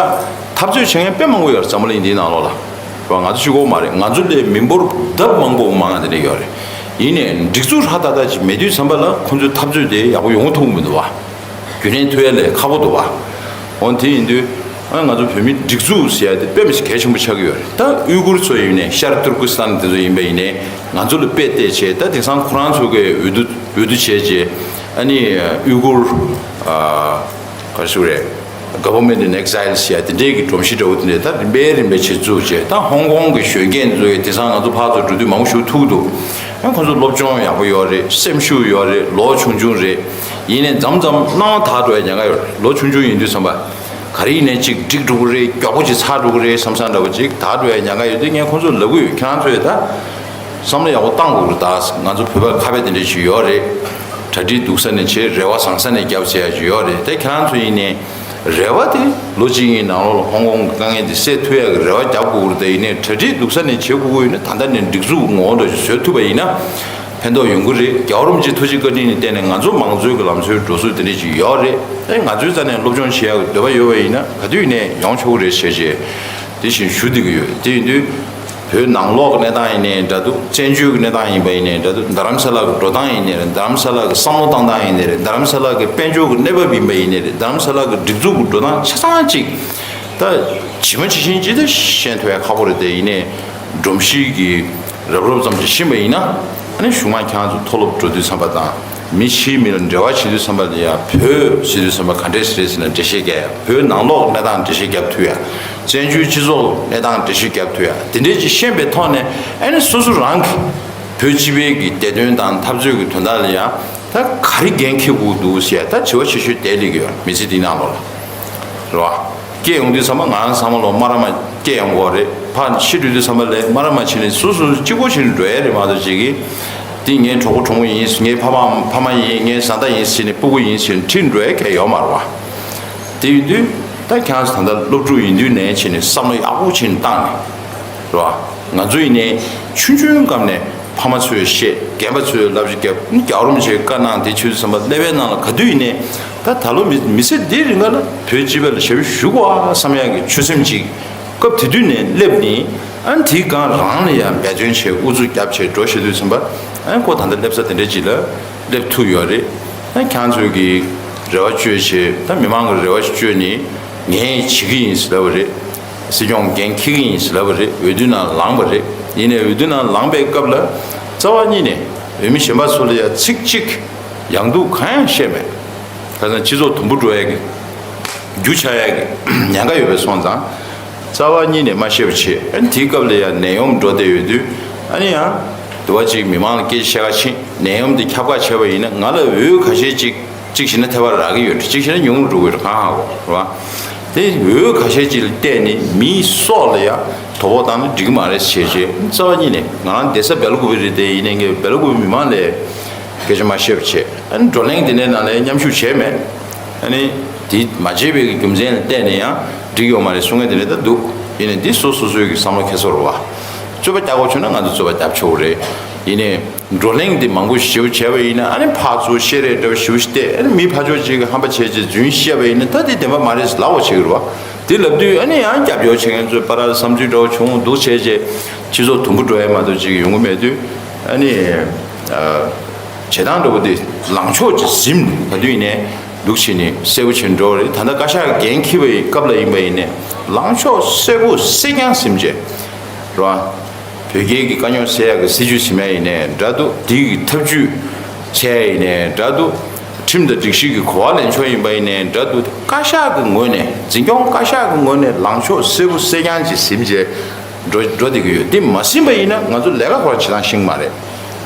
འཐབ་རྩོད་བྱེད་མཁན་དཔེ་མང་པོ་ཡོད་རེད། འཛམ་བུ་གླིང་འདིའི་ནང་ལོགས་ལ་རེད་བ། ང་ཚོ་གཅིག་པོ་མ་རེད། ང་ཚོ་ལས་མི་འབོར་ལྡབ་མང་པོ་མང་ང་དེ་འདྲ་ཡོད་རེད། ཡིན་ནའི་སྒྲིག་འཛུགས་ཧྲ་ཏག་ཏག་ཅིག་མེད་དུས་ཙམ་པ་ལ་ཁོང་ཚོའི་འཐབ་རྩོད་དེ་ཡག་པོ་ཡོང་ཐུབ་ཀྱི་མི་འདུག་བ། རྒྱུན་ལྡན་ཐུབ་ཡ་ལས་ཁག་པོ་འདུག་བ། འོ་དེ་ཡིན་དུས་ཨ་ང་ཚོ་བོད་མིའི་སྒྲིག་འཛུགས་ཟེར་ཡ་དེ་དཔེ་མི་སྲིད་གལ་ཆེན་པོ་ཆགས་ཀྱི་ཡོད་རེད། ད་ཨུ་གུར་ཚོ་ཡིན་ནའི་ཤར་ཏུར་ཀི་སི་ཐན་དེ་ཚོ་ཡིན་པ་ཡིན་ནའི་ང་ཚོ་ལ་དཔེ་བལྟས་བྱས། ད་དེང་སང་ཁོ་རང་ཚོ་གི་འོས་བསྡུ་འོས་བསྡུ་བྱས་བྱས། ཨ་ནི་ཨུ་གུར་ཨ། ག་རེ་ཟེར་དགོས་རེད། Government in Exile ཟེར་ཡ་དེ་འདྲའི་གི་སྒྲོམ་གཞི་འདྲ་བོ་དེ་འདྲས་ད་རིམ་པས་རིམ་པས་བྱེད་བཙུགས་བྱས། ད་ཧོང་ཀོང་གི་གཞོན་སྐྱེས་ཚོ་ཡིས་དེང་སང་ང་ཚོ་ཕར་ཚུར་འགྲོ་དུས་མང་པོ་ཞིག་ཐུག་འདུག་ཨ་ཁོང་ཚོ་སློབ་སྦྱོང་ཡག་པོ་ཡོད་རེད། སེམས་ཤུགས་ཡོད་རེད། ལོ་ཆུང་ཆུང་རེད། ཡིན་ནའི་མཚམས་མཚམས་སྣང་བ་དག་འགྲོ་ཡ་ཉེན་ཁ་ཡོད་རེད། ལོ་ཆུང་ཆུང་ཡིན་དུས་ཙམ་པ་ག་རེ་ཡིན་ནའི་ཅིག་འགྲིག་འགྲོ་གི་རེད། མགྱོགས་པོ་ཅིག་ཚར་འགྲོ་གི་རེད་བསམ་བསམ་འདྲ་བོ་ཅིག་དག་འགྲོ་ཡ་ཉེན་ཁ་ཡོད་དུས། ངས་ཁོང་ཚོར་ལབ་ཀྱི་ཡོད། ཁྱེད་རང་ཚོས་ད་བསམ་བློ་ཡག་པོ་བཏང་དགོས་ཀྱི་རེད། ད་ང་ཚོ་བོད་པ་ཁ་དཔེ་དེ་འདྲ་ཞིག་ཡོད་རེད། གྲ་སྒྲིག་སྡུག་ས་ནས་བྱེད། རེ་བ་བཟང་ས་ནས་རྒྱབ་ཟེར་ཡ་ཅིག་ཡོད་རེད། དེ་ཁྱེད་རང་ཚོ་ཡིན་ནའི་རེ་བ་དེ་ལོ་གཅིག་གཉིས་ནང་ལོགས་ལ་ཧོང་ཀོང་གི་དཀའ་ངལ་དེ་སེལ་ཐུབ་ཡ་གི་རེ་བ་རྒྱབ་དགོས་ཀྱི་རེད། དེ་ཡིན་ནའི་གྲ་སྒྲིག་སྡུག་ས་ནས་བྱེད་དགོས་ཀྱི་ཡོད་ན། ད་ལྟ་ནས་སྒྲིག་འཛུགས་ངོ་བོ་འདྲ་ཞིག་བཟོ་ཐུབ་པ་ཡིན་ན་ཕན་ཐོགས་ཡོང་གི་རེད། རྒྱལ་བ་རིན་པོ་ཆེའི་ཐུགས་རྗེ་བཀའ་དྲིན་ལ་བརྟེན་ནས་ང་ཚོ་མང་གཙོའི་གི་ལམ་སྲོལ་འགྲོ་ཚུལ་དེ་འདྲ་ཅིག་ཡོད་རེད། ཨེ་ང་ཚོའི་རྩ་ནས་སློབ་སྦྱོང་བྱེད་ཡག་གི་འདོད་པ་ཡོད་པ་ཡིན་ན་ག་དུས་ཡིན་ནའི་ཡོང་ཆོག་གི་རེད་ཞེས་བྱས་དེ་བཞིན་ཞུ་བསྡད་ཀྱི་ཡོད། དེ་ཡིན་དུས་བོད་ནང་ལོགས་ཀྱི་གནས་སྟངས་ཡིན་ནའི་འདྲ་འདུག་བཙན་བྱོལ་གྱི་གནས་སྟངས་ཡིན་པ་ཡིན་ནའི་འདྲ་འདུག་རྡ་རམ་ས་ལ་གི་འགྲོ་སྟངས་ཡིན་ནའི་རེད། རྡ་རམ་ས་ལ་གི་བསམ་བློ་བཏང་སྟངས་ཡིན་ནའི་རེད། རྡ་རམ་ས་ལ་གི་དཔལ་འབྱོར་གྱི་གནས་བབ་ཡིན་པ་ཡིན་ནའི་རེད། རྡ་རམ་ས་ལ་གི་སྒྲིག་འཛུགས་ཀྱི་འགྲོ་སྟངས་ཆ་ཚང་གཅིག་ད་ཇི་མ་ཇི་བཞིན་ཅིག་ད་ཤེས་ཐུབ་ཡ་ཁག་པོ་རེད། དེ་ཡིན་ནའི་སྒྲོམ་གཞི་གི་རབ་རོབ་ཙམ་ཅིག་ཤེས་པ་ཡིན་ན། ཨ་ནི་གཞུག་མ་ཁྱེད་རང་ཚོ་མཐོ་སློབ་འགྲོ་དུས་ཙམ་པ་དང་། མི་ཕྱིའི་མི་ལ་འབྲེལ་བ་བྱེད་དུས་ཙམ་པ་ལ་ཡ་བོད་ཟེར་དུས་ཙམ་པ་ག་འདྲས་རེད་ཟེར་ན་འགྲེལ་བཤད་རྒྱག་ཡ། བོད་ནང་ལོགས་གནས་སྟངས་འགྲེལ་བཤད་རྒྱབ་ཐུབ་ཡ། བཙན་བྱོལ་སྤྱི་ཚོགས་གནས་སྟངས་འགྲེལ་བཤད་རྒྱབ་ཐུབ་ཡ། དེ་འདྲས་ཅིག་ཤེས་པའི་ཐོག་ནས་ཨ་ནི་སོ་སོ་རང་གི་བོད་སྤྱི་པའི་གི་བདེ་དོན་དང་འཐབ་རྩོད་ཀྱི་དོན་དག་ལ་ཡ་ད་ག་རེ་འགན་འཁྱེར་དགོས་འདུག་ཟེར་ཡ་ད་དྲི་བ་ཆེ་ཤོས་དེ་སླེབས་ཀྱི་ཡོད། མི་ཚེ་འདིའི་ནང་ལོགས་ལ་རེད་བ། སྐྱེས་ཡོང་དུས་ཙམ་པ་ང་རང་ཚང་མ་ལོ་མ་ར་མ་སྐྱེས་ཡོང་གི་ཡོད་རེད། ཕར་ཤི་འགྲོ་དུས་ཙམ་པ་ལས་མ་ར་མ་བྱས་ནས་སོ་སོ་གཅིག་པོ་བྱས་ནས་འགྲོ་ཡ་རེད་མ་གཏོགས་ཅིག་གིས་འདི་ངའི་གྲོགས་པོ་གྲོགས་མོ་ཡིན། ངའི་ཕ་མ་ཕ་མ་ཡིན། ངའི་བཟའ་ཟླ་ཡིན་ཟེར་ནས་སྤུ་གུ་ཡིན་ཟེར་ནས་ཁྲིད་འགྲོ་ཡ་གང་ཡོད་མ་རེད་བ། དེ་ཡིན་དུས་ད་ཁྱེད་རང་ཚོ་ད་ལྟ་སློབ་ཕྲུག་ཡིན་དུས་ནས་བྱས་ནས་བསམ་བློ་ཡག་པོ་བྱས་ནས་བཏང་ནས་རེད་བ། ང་ཚོ་ཡིན་ནའི་ཆུང་ཆུང་སྐབས་ནས་ཕ་མ་ཚོས་བཤད། རྒན་པ་ཚོས་བསླབ་བྱ་བརྒྱབ། རྒྱལ་བ་རིན་པོ་ཆེས་བཀའ་གནང་དེ་ཆོས་ཚོད་ཙམ་པ་ཀླད་པའི་ནང་ལ་ག་དུས་ཡིན་ནའི་ད་ད་ལོ་མི་མི་ཚེ་འདིའི་རིང་ག་ལ་བོད་སྤྱི་པ་ལ་ཞབས་ཞུ་དགོས་ཨ་བསམ་ཡག་གི་ཆོད་སེམས་ཅིག་སྐབས་དེ་དུས་ནས་སླེབས་ནས། ཨ་ནི་དེའི་སྒང་རང་ལ་ཡང་འབད་བརྩོན་བྱས། ཨུ་ཚུགས་རྒྱབ་བྱས་འགྲོ་བྱེད་དུས་ཙམ་པ། ཨ་ནི་ཁོ་ད་ལྟ་སླེབས་ས་དེ་འདྲ་ཅིག་ལ་སླེབས་ཐུབ་ཡོད་རེད། ཨ་ནི་ཁྱེད་ཚོས་ཀྱི་རེ་བ་བཅོལ་བྱས། ད་མི་མང་གི་རེ་བ་བཅོལ་ནས་ངས་བྱེད་ཀྱི་ཡིན་ཟེར་ལབ་པ་རེད། སྲིད་སྐྱོང་འགན་འཁྱེར་གྱི་ཡིན་ཟེར་ལབ་པ་རེད། འོས་བསྡུ་ནང་ལངས་པ་རེད། ཡིན་ནའི་འོས་བསྡུ་ནང་ལངས་པའི་སྐབས་ལ་རྩ་བ་ཉིད་ནས་འོས་མི་གཞན་པ་ཚོ་ལ་ཡང་ཚིག་གཅིག་ཡང་སྡུག་གང་ཡང་བཤད་མེད། ཁ་སང་སྤྱི་ཚོགས་དུམ་བུ་འགྲོ་ཡ་གི་རྒྱུ་ཆགས་ཡ་གི་ཉེན་ཁ་ཡོད་པའི་སོང་ཙང་། རྩ་བ་ཉིད་ནས་མ་བཤད་པ་བྱས། ཨ་ནི་དེའི་སྐབས་ལ་ཡང་ནད་ཡམས་འགྲོ་བསྡད་ཡོད་དུས། ཨ་ནི་ཡང་དུ་བ་གཅིག་མི་མང་ལ་སྐད་ཆ་བཤད་ག་ཕྱིན། ནད་ཡམས་འདི་ཁྱབ་ག་བྱས་པ་ཡིན་ན་ང་ལ་འོས་ཁ་ཤས་ཅིག་གཅིག་བྱས་ན་ཐེ་བ་རག་གི་ཡོད། གཅིག་བྱས་ན་ཉུང་རུ་འགྲོ་གི་ཡོད་རེད། གང་ཧ་གོ་རེད་བ། དེ་འོས་ཁ་ཤས་ཅིག་ལ་བལྟས་ནས་མིའི་སྲོག་ལ་ཡང་དོ་ཕོག་བཏང་ན་འགྲིག་གི་མ་རེད་ཞེས་བྱས། རྩ་བ་ཉིད་ནས་ང་རང་བསྡད་ས་སྦེ་ལ་ཀུ་པེ་རེད། དེ་ཡིན་ནའི་ངས་སྦེ་ལ་ཀུ་པེ་མི་མང་ལ་ སྐད་ཆ་མ་བཤད་པ་བྱས། ཨ་ནི་བགྲོ་གླེང་དེ་འདྲའི་ནང་ལ་མཉམ་ཞུགས་བྱས་མེད། ཨ་ནི་དེ་མ་བྱས་པའི་རྒྱུ་མཚན་ལ་བལྟས་ནས་ཡང་འགྲིག་ཡོད་མ་རེད་གསུང་མཁན་དེ་འདྲ་ད་འདུག་ཡིན་ནའི་འདི་སོ་སོ་སོའི་གི་བསམ་བློ་འཁྱེར་སོ་རེད་བ། རྩོད་པ་རྒྱག་དགོས་བྱུང་ན་ང་ཚོ་རྩོད་པ་རྒྱབ་ཆོག་གི་རེད། ཡིན་ནའི་བགྲོ་གླེང་འདི་མང་པོ་ཞེ་པོ་བྱས་པ་ཡིན་ན། ཨ་ནི་ཕར་ཚུར་བཤད་རེས་འདྲ་བོ་ཞེ་པོ་ཞིག་བལྟས། ཨ་ནི་མི་ཕར་ཕྱོགས་གཅིག་གིས་ཧམ་པ་བྱས་བྱས་རྫུན་བཤད་པ་ཡིན་ན་ད་འདི་བདེན་པ་མ་རེད་ཟེར་ལབ་དགོས་བྱེད་ཀྱི་རེད་བ། དེ་ལབ་དུས་ཨ་ནི་ཡང་རྒྱབ་སྐྱོར་བྱེད་མཁན་ཚོའི་བར་ལ་བསམ་ཚུལ་འདྲ་བོ་བྱུང་འདུག་བྱས་རྗེས་སྤྱི་ཚོགས་དུམ་བུ་འགྲོ་ཡ་མ་གཏོགས་ཅིག་ཡོང་གི་མེད་དུས། ཨ་ནི་ཨ། བྱེད་སྟངས་འདྲ་བོ་དེ་ལངས་ཕྱོགས་ཅིག་ཟིན་ག་དུས་ཡིན་ནའི་འདུག་བྱས་ནས་གསལ་པོ་བྱེད་འགྲོ་བ་རེད། ད་ལྟ་བཀའ་ཤག་འགན་འཁྱེར་བའི་སྐབས་ལ་ཡིན་པ་ཡིན་ནའི་ལངས་ཕྱོགས་གསལ་པོ་གསལ་རྐྱང་ཟིན་བྱས་རེད་བ། བོད་རྒྱའི་གི་དཀའ་རྙོག་སེལ་ཡག་གི་སྲིད་ཇུས་ཟིན་ཡ་ཡིན་ནའི་འདྲ་འདུག་དེའི་གི་ཐབས་ཇུས་འཚོལ་ཡ་ཡིན་ནའི་འདྲ་འདུག་ཁྲིམས་དང་སྒྲིག་གཞི་གི་གོ་བ་ལེན་ཕྱོགས་ཡིན་པ་ཡིན་ནའི་འདྲ་འདུག་བཀའ་ཤག་གི་ངོས་ནས། འཛིན་སྐྱོང་བཀའ་ཤག་གི་ངོས་ནས་ལངས་ཕྱོགས་གསལ་པོ་གསལ་རྐྱང་ཅིག་ཟིན་བྱས་འགྲོ་འགྲོ་བསྡད་ཀྱི་ཡོད། དེ་མ་ཟིན་པ་ཡིན་ན་ང་ཚོ་ལས་ཀ་ཁོ་རང་བྱེད་སྟངས་ཤེས་ཀྱི་མ་རེད།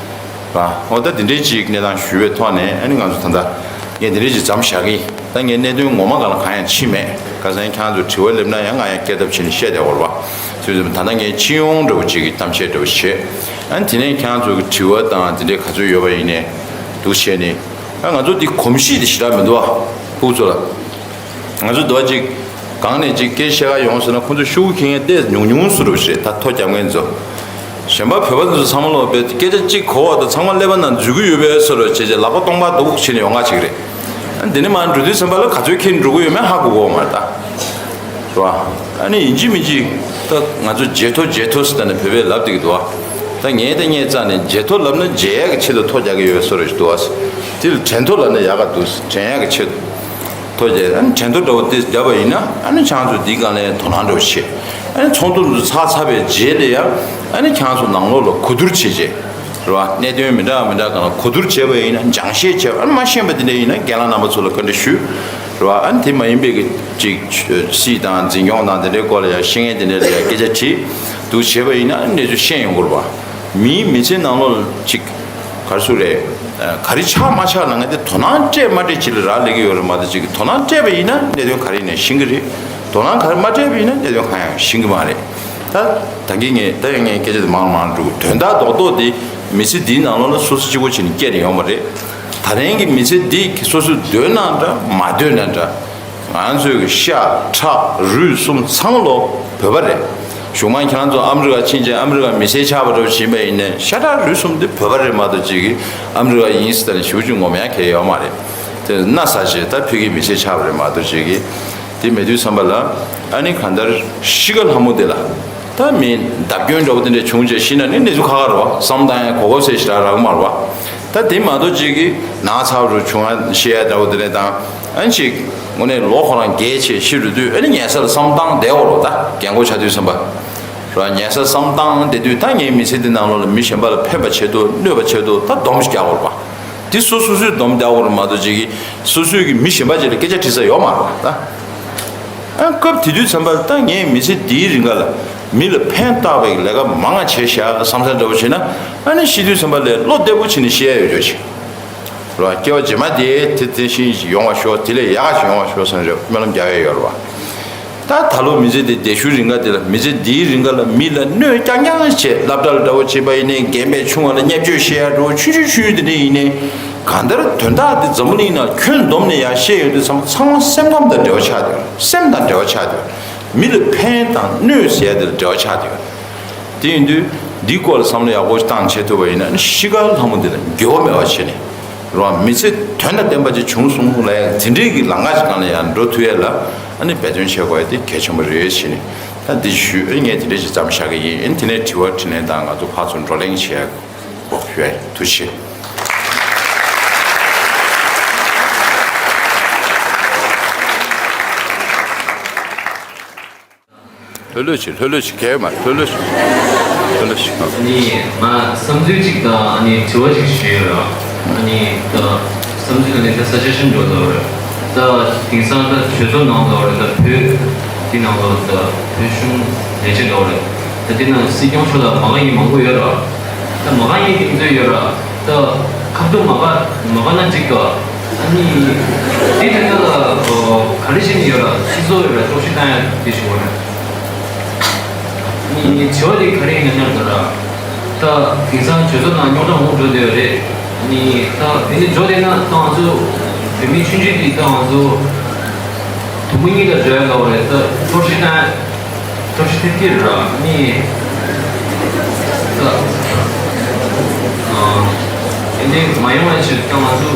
ཨ། འོ་ད་དེ་འདྲའི་ཅིག་གནས་སྟངས་ཞུས་པའི་ཐོག་ནས། ཨ་ནི་ང་ཚོ་ད་ལྟ་ངས་དེ་འདྲའི་ཅིག་མཚམས་བཞག་གི་ཡིན། ད་ངས་གནད་དོན་ངོ་མ་སྒང་ལ་གང་ཡང་ཕྱིན་མེད། ཁ་སང་ཁྱེད་རང་ཚོ་དྲི་བ་སླེབས་ན་ཡང་ང་ཡང་སྐད་ཐབས་བྱས་ནས་བཤད་བསྡད་ཡོད་རེད་བ། དུས་ཙམ་ད་ལྟ་ངས་སྤྱི་ཡོངས་འདྲ་བོ་ཅིག་གི་གཏམ་བཤད་འདྲ་བོ་བྱས། ཨ་ནི་དེ་ནས་ཁྱེད་རང་ཚོ་གི་དྲི་བ་དང་དེ་འདྲའི་ག་ཚོད་ཡོད་པ་ཡིན་ནའི་འདུག་བྱས་ནས། ཨ། ང་ཚོ་འདི་གོམས་གཤིས་དེ་ཞེ་དྲག་མི་འདུག་ཨ། ཕྲུ་གུ་ཚོ་ལ། ང་ཚོ་འདི་བ་ཅིག་གང་ནས་ཅིག་སྐད་ཆ་བཤད་ག་ཡོང་ཟེར་ན། ཁོ་ཚོ་ཤོག་གུ་འཁྱེར་མཁན་ཏོག་ཙམ་ཉུང་ཉུང་སུ་རུ་ཞིག་རེད། ད་ཐོ་རྒྱབ་མཁན་ཚོ། གཞན་པ་བོད་པ་ཚོ་ཚང་མ་ལོག་པའི་སྐད་ཆ་གཅིག་གོ་བ་དང་ཚང་མ་ཀླད་པ་ནང་འཛུལ་གི་ཡོད་པའི་བཟོ་འདྲ་བྱས་བྱས་ལག་པ་སྟོང་པ་འདུག་བྱས་ནས་ཡོང་ག་ཅིག་རེད། ཨ། འདི་ནས་མར་འགྲོ་དུས་ཙམ་པ་ལ་ག་ཚོད་འཁྱེར་འགྲོ་གི་ཡོད་མེད་ཧ་གོ་གི་ཡོད་མ་རེད་ད། རེད་བ། ཨ་ནི་ཡིན་གཅིག་མིན་གཅིག་ད་ང་ཚོ་བརྗེད་ཐོ་བརྗེད་ཐོ་ཟེར་ད་ནི་བོད་པས་ལབ་བསྡད་ཀྱི་འདུག་བ། ད་ངས་ད་ངས་རྩ་ནས་བརྗེད་ཐོ་ལབ་ན་བརྗེད་ཡག་གི་ཆེད་དུ་ཐོ་རྒྱག་གི་ཡོད་བཟོ་འདྲ་ཞིག་འདུག་བ། དེ་ལ་དྲན་ཐོ་ལབ་ན་ཡག་ག་འདུག་དྲན་ཡག་གི་ཆེད་དུ། ཐོ་རྒྱག་ཨ་ནི་དྲན་ཐོ་འདྲ་བོ་དེ་བརྒྱབ་པ་ཡིན་ན། ཨ་ནི་ཁྱེད་རང་ཚོ་འདིའི་སྒང་ལ་ཡང་དོ་སྣང་འདྲ་བོ་བྱེད། ཨ་ནི་ཚོགས་འདུ་འདི་ཚར་ཚར་བའི་རྗེས་ལ་ཡང་ཨ་ནི་ཁྱེད་རང་ཚོ་ནང་ལོགས་ལ་གོ་བསྡུར་བྱེད་བྱེད། རེད་བ། གནད་དོན་མི་འདྲ་མི་འདྲ་སྒང་ལ་གོ་བསྡུར་བྱས་པ་ཡིན་ན། སྦྱང་བཤད་བྱས་པ། ཨ་ནི་མ་ཤེས་པ་དེ་འདྲ་ཡིན་ན་རྒན་ལགས་རྣམ་པ་ཚོ་ལ་བཀའ་འདྲི་ཞུ། རེད་བ། ཨ་ནི་དེ་མ་ཡིན་པའི་གི་ཅིག་སྲིད་དང་འཛིན་སྐྱོང་དང་དེ་འདྲའི་སྐོར་ལ་ཡང་ཤེས་མཁན་དེ་འདྲ་ལ་ཡང་སྐད་ཆ་དྲིས་འདུག་བྱས་པ་ཡིན་ན། ཨ་ནི་གནས་ཚུལ་ཤེས་ཡོང་གི་རེད་བ། མིའི་མི་ཚེ་ནང་ལོགས་ལ་ཅིག་ག་རེ་ཟེར་དགོས་རེད། ཨ། ག་རེ་ཆགས་མ་ཆགས་ལབ་མཁན་དེ་དོ་སྣང་སྤྲད་མ་སྤྲད་ཅིག་ལ་རག་ལས་ཀྱི་ཡོད་རེད་མ་གཏོགས། ཅིག་གི་དོ་སྣང་སྤྲད་པ་ཡིན་ན་གནད་དོན་ག་རེ་ཡིན་ནའི་ཤེས་ཀྱི་རེད། དོ་སྣང་ག་རེ་མ་སྤྲད་པ་ཡིན་ན་གནད་དོན་གང་ཡང་ཤེས་ཀྱི་མ་རེད། ད་ད་གིན་ངས་ད་ཡང་ངས་སྐད་ཆ་དེ་མང་མང་འགྲོ། དོན་དག་རྡོག་རྡོག་དེ་མི་ཚེ་འདིའི་ནང་ལོགས་ལ་སོ་སོ་གཅིག་པོ་བྱས་ནས་སྐྱེལ་ནས་ཡོང་བ་རེད། ད་རིང་གི་མི་ཚེ་འདི་སོ་སོས་འདོད་ན་འདྲ་མ་འདོད་ན་འདྲ། ང་ཚོའི་གི་ཤ་ཁྲག་རུས་གསུམ་ཚང་མ་ལོ་བོད་པ་རེད། གཞུག་མ་ཁྱེད་རང་ཚོ་ཨ་མི་རི་ཀ་ཕྱིན་བྱས་ཨ་མི་རི་ཀ་མི་སེར་ཆགས་པ་འདྲ་བོ་ཕྱིན་པ་ཡིན་ནའི་ཤ་ཁྲག་རུས་གསུམ་དེ་བོད་པ་རེད་མ་གཏོགས། ཅིག་གི་ཨ་མི་རི་ཀ་ཡིན་ཟེར་ནས་ཞེ་པོ་ཅིག་ངོམ་ཡག་གང་ཡང་ཡོད་མ་རེད། དེ་ན་ཚ་བྱས་ད་བོད་ཀྱི་མི་སེར་ཆགས་པ་རེད་མ་གཏོགས། ཅིག་གི་དེ་མེད་དུས་ཙམ་པ་ལ། ཨ་ནི་གང་ལྟར་གཤིས་ཀ་ལྷ་མོ་དེ་ལ་ད་མི་བརྡབ་སྐྱོན་འདྲ་བོ་དེ་འདྲ་བྱུང་བྱས་ཤི་ན་ནི་གནས་ཚུལ་ཁག་ཁག་རེད་བ། བསམ་བཏང་ཡག་གོ་སྐབས་ཟེར་ཞེ་དྲག་རག་གི་མ་རེད་བ། ད་དེ་མ་གཏོགས་ཅིག་གི་ན་ཚ་རུ་བྱུང་ཡ་ཤི་ཡ་འདྲ་བོ་དེ་འདྲ་དང་། ཨ་ནི་ཅིག་དངོས་གནས་ལོ་ཁོ་རང་རྒས་བྱས་ཤི་འགྲོ་དུས། ཨ་ནི་ཉལ་ས་ལ་བསམ་བཏང་བསྡད་དགོས་རེད་བ། ད་རྒན་གོག་ཆགས་དུས་ཙམ་པ་རེད་བ། ཉལ་ས་བསམ་བཏང་བསྡད་དུས། ད་ངའི་མི་ཚེ་འདི་ནང་ལོགས་ལ་མི་གཞན་པ་ལ་ཕན་པ་ཆེད་དུ་གནོད་པ་ཆེད་དུ་ད་སྡོམ་ཞིག་རྒྱག་དགོས་རེད་བ། དེ་སོ་སོ་སོས་སྡོམ་རྒྱག་དགོས་རེད་མ་གཏོགས། ཅིག་གི་སོ་སོས་ཀྱི་མི་གཞན་པ་ཅིག་ལ་སྐད་ཆ་དྲི་ས་ཡོད་མ་རེད་བ་ད། ཨ། སྐབས་དེ་དུས་ཙམ་པ་ལ་ད་ངས་མི་ཚེ་འདིའི་རིང་ག་ལ་མི་ལ་ཕན་བཏགས་པའི་ལས་ཀ་མང་ང་བྱས་ཤག་བསམ་ས་འདྲ་བོ་བྱས་ན། ཨ་ནི་ཤི་དུས་ཙམ་པ་ལ་བློ་བདེ་པོ་བྱས་ནས་ཤི་ཡ་ཡོད་རྒྱུ་ཞིག་རེད་བ། སྐྱེ་བ་རྗེས་མ་དེ་དེ་དེ་བཞིན་ཡོང་བ་ཤོག་དེ་ལས་ཡག་ག་ཞིག་ཡོང་བ་ཤོག་བསམ་རེ་སྨོན་ལམ་རྒྱག་ཡ་ཡོད་རེད་བ། ད་ད་ལོ་མི་ཚེ་འདི་བདེ་ཤུལ་རིང་ག་དེ་ལ། མི་ཚེ་འདིའི་རིང་ག་ལ་མི་ལ་གནོད་རྐྱང་རྐྱང་བྱས། སློབ་གྲྭ་ལ་འདྲ་བོ་བྱས་པ་ཡིན་ནའི། རྒན་པས་ཆུང་བ་ལ་བརྙས་བཅོས་བཤད་ཡ་འདྲ་བོ་ཆུང་ཆུང་ཆུང་ཆུང་དེ་འདྲ་ཡིན་ནའི། གང་ལྟར་དོན་དག་འདི་འཛམ་བུ་གླིང་ནང་ཁྱོན་བསྡོམས་ནས་ཡར་བཤད་ཡོང་དུས་ཙམ་པ་ཚང་མ་སེམས་ཁམས་དང་འབྲེལ་བ་ཆགས་བསྡད་ཡོད། སེམས་དང་འབྲེལ་བ་ཆགས་བསྡད་ཡོད། མི་ལ་ཕན་དང་གནོད་ཟེར་ཡ་དེ་ལ་འབྲེལ་བ་ཆགས་བསྡད་ཡོད། དེ་ཡིན་དུས་འདིའི་སྐོར་ལ་བསམ་བློ་ཡག་པོ་བཏང་བྱེད་ཐུབ་པ་ཡིན་ན། ཨ་ནི་གཤིས་ཀ་ལྷ་མོ་འདི་ལ་འགྱུར་བ་མེད་པ་བྱས་ནས། རང་མི་ཚེ་དོན་དང་ལྡན་པ་ཅིག་བྱུང་སོང་ལབ་ཡ་དེ་འདྲའི་གི་ལམ་ཁ་ཞིག་སྒང་ལ་ཡར་འགྲོ་ཐུབ་ཡ་ལ། ཨ་ནི་འབད་བརྩོན་བྱེད་དགོས་ཡ་དེ་གལ་ཆེན་པོ་རེད་བྱས་ནས། ད་འདི་ཞུས། ཨ་ནི་ངས་དེ་འདྲ་ཞིག་མཚམས་བཞག་གི་ཡིན། ཨ་ནི་དེ་ནས་དྲི་བ་དྲིས་ལན་དང་ང་ཚོ་ཕར་ཚུར་བགྲོ་གླེང་བྱེད་ཡ་འོ་ཡ། ཐུགས་རྗེ་ཆེ། ལྷོད་ལྷོད་བྱེད། ལྷོད་ལྷོད་བྱེད། གས་མ། ལྷོད་ལྷོད་བྱེད། ལྷོད་ལྷོད་བྱེད། ཨ་ནི་ང་བསམ་ཚུལ་གཅིག་དང་། ཨ་ནི་དྲི་བ་གཅིག་ཞུ་ཡོད་ར། ཨ་ནི་ད་བསམ་ཚུལ་ལ་ནི་ད་སཱ་ཇེ་ཤན་འགྲོ་འདུག་ར། ད་དེང་སང་ད་གྲོས་ཚོགས་ནང་འདུག་ར། ད་བོད་འདི་ནང་ལོགས་ད་བོད་གཞུང་ལས་བྱེད་འདུག་ར། ད་འདི་ནང་སྲིད་སྐྱོང་མཆོག་ལ་མ་དགའ་མཁན་མང་པོ་ཡོད་ར། ད་མ་དགའ་མཁན་དེ་ཚོ་ཡོད་ར། ད་ཁ་ཐུག་མ་དགའ་མ་དགའ་ན་འགྲིག་ག་ཨ་ནི་དེ་དོན་དག་ལ་ག་རེ་བྱེད་ནི་ཡོད་ར། སྤྱི་ཚོགས་ཡོད་ར། ལྟོགས་ཤི་བཏང་ཡ་དེ་ཞུ་བ་ར། ཨ་ནི་དྲི་བ་དེ་ག་རེ་ཡིན་ན་སྙམ་དུ་ར། ད་དེང་སང་གྲོས་ཚོགས་ནང་རྙོག་དྲ་མང་པོ་འགྲོ་བསྡད་ཡོད་རེད། ནི་ད་དེ་ནི་འཇོག་དེ་ན་ད་ང་ཚོ་བོད་མི་ཆུང་ཆུང་དེ་ད་ང་ཚོ་དུམ་བུ་གཉིས་ལ་འཇོག་ཡ་ལ་བ་རེད། ད་གཏོར་བཤིག་ན་གཏོར་བཤིག་ཐེབས་ཀྱི་ར་ནི་ད་ཨ་དེ་འདྲ་མ་ཡོང་བའི་ཕྱིར་ད་ང་ཚོ་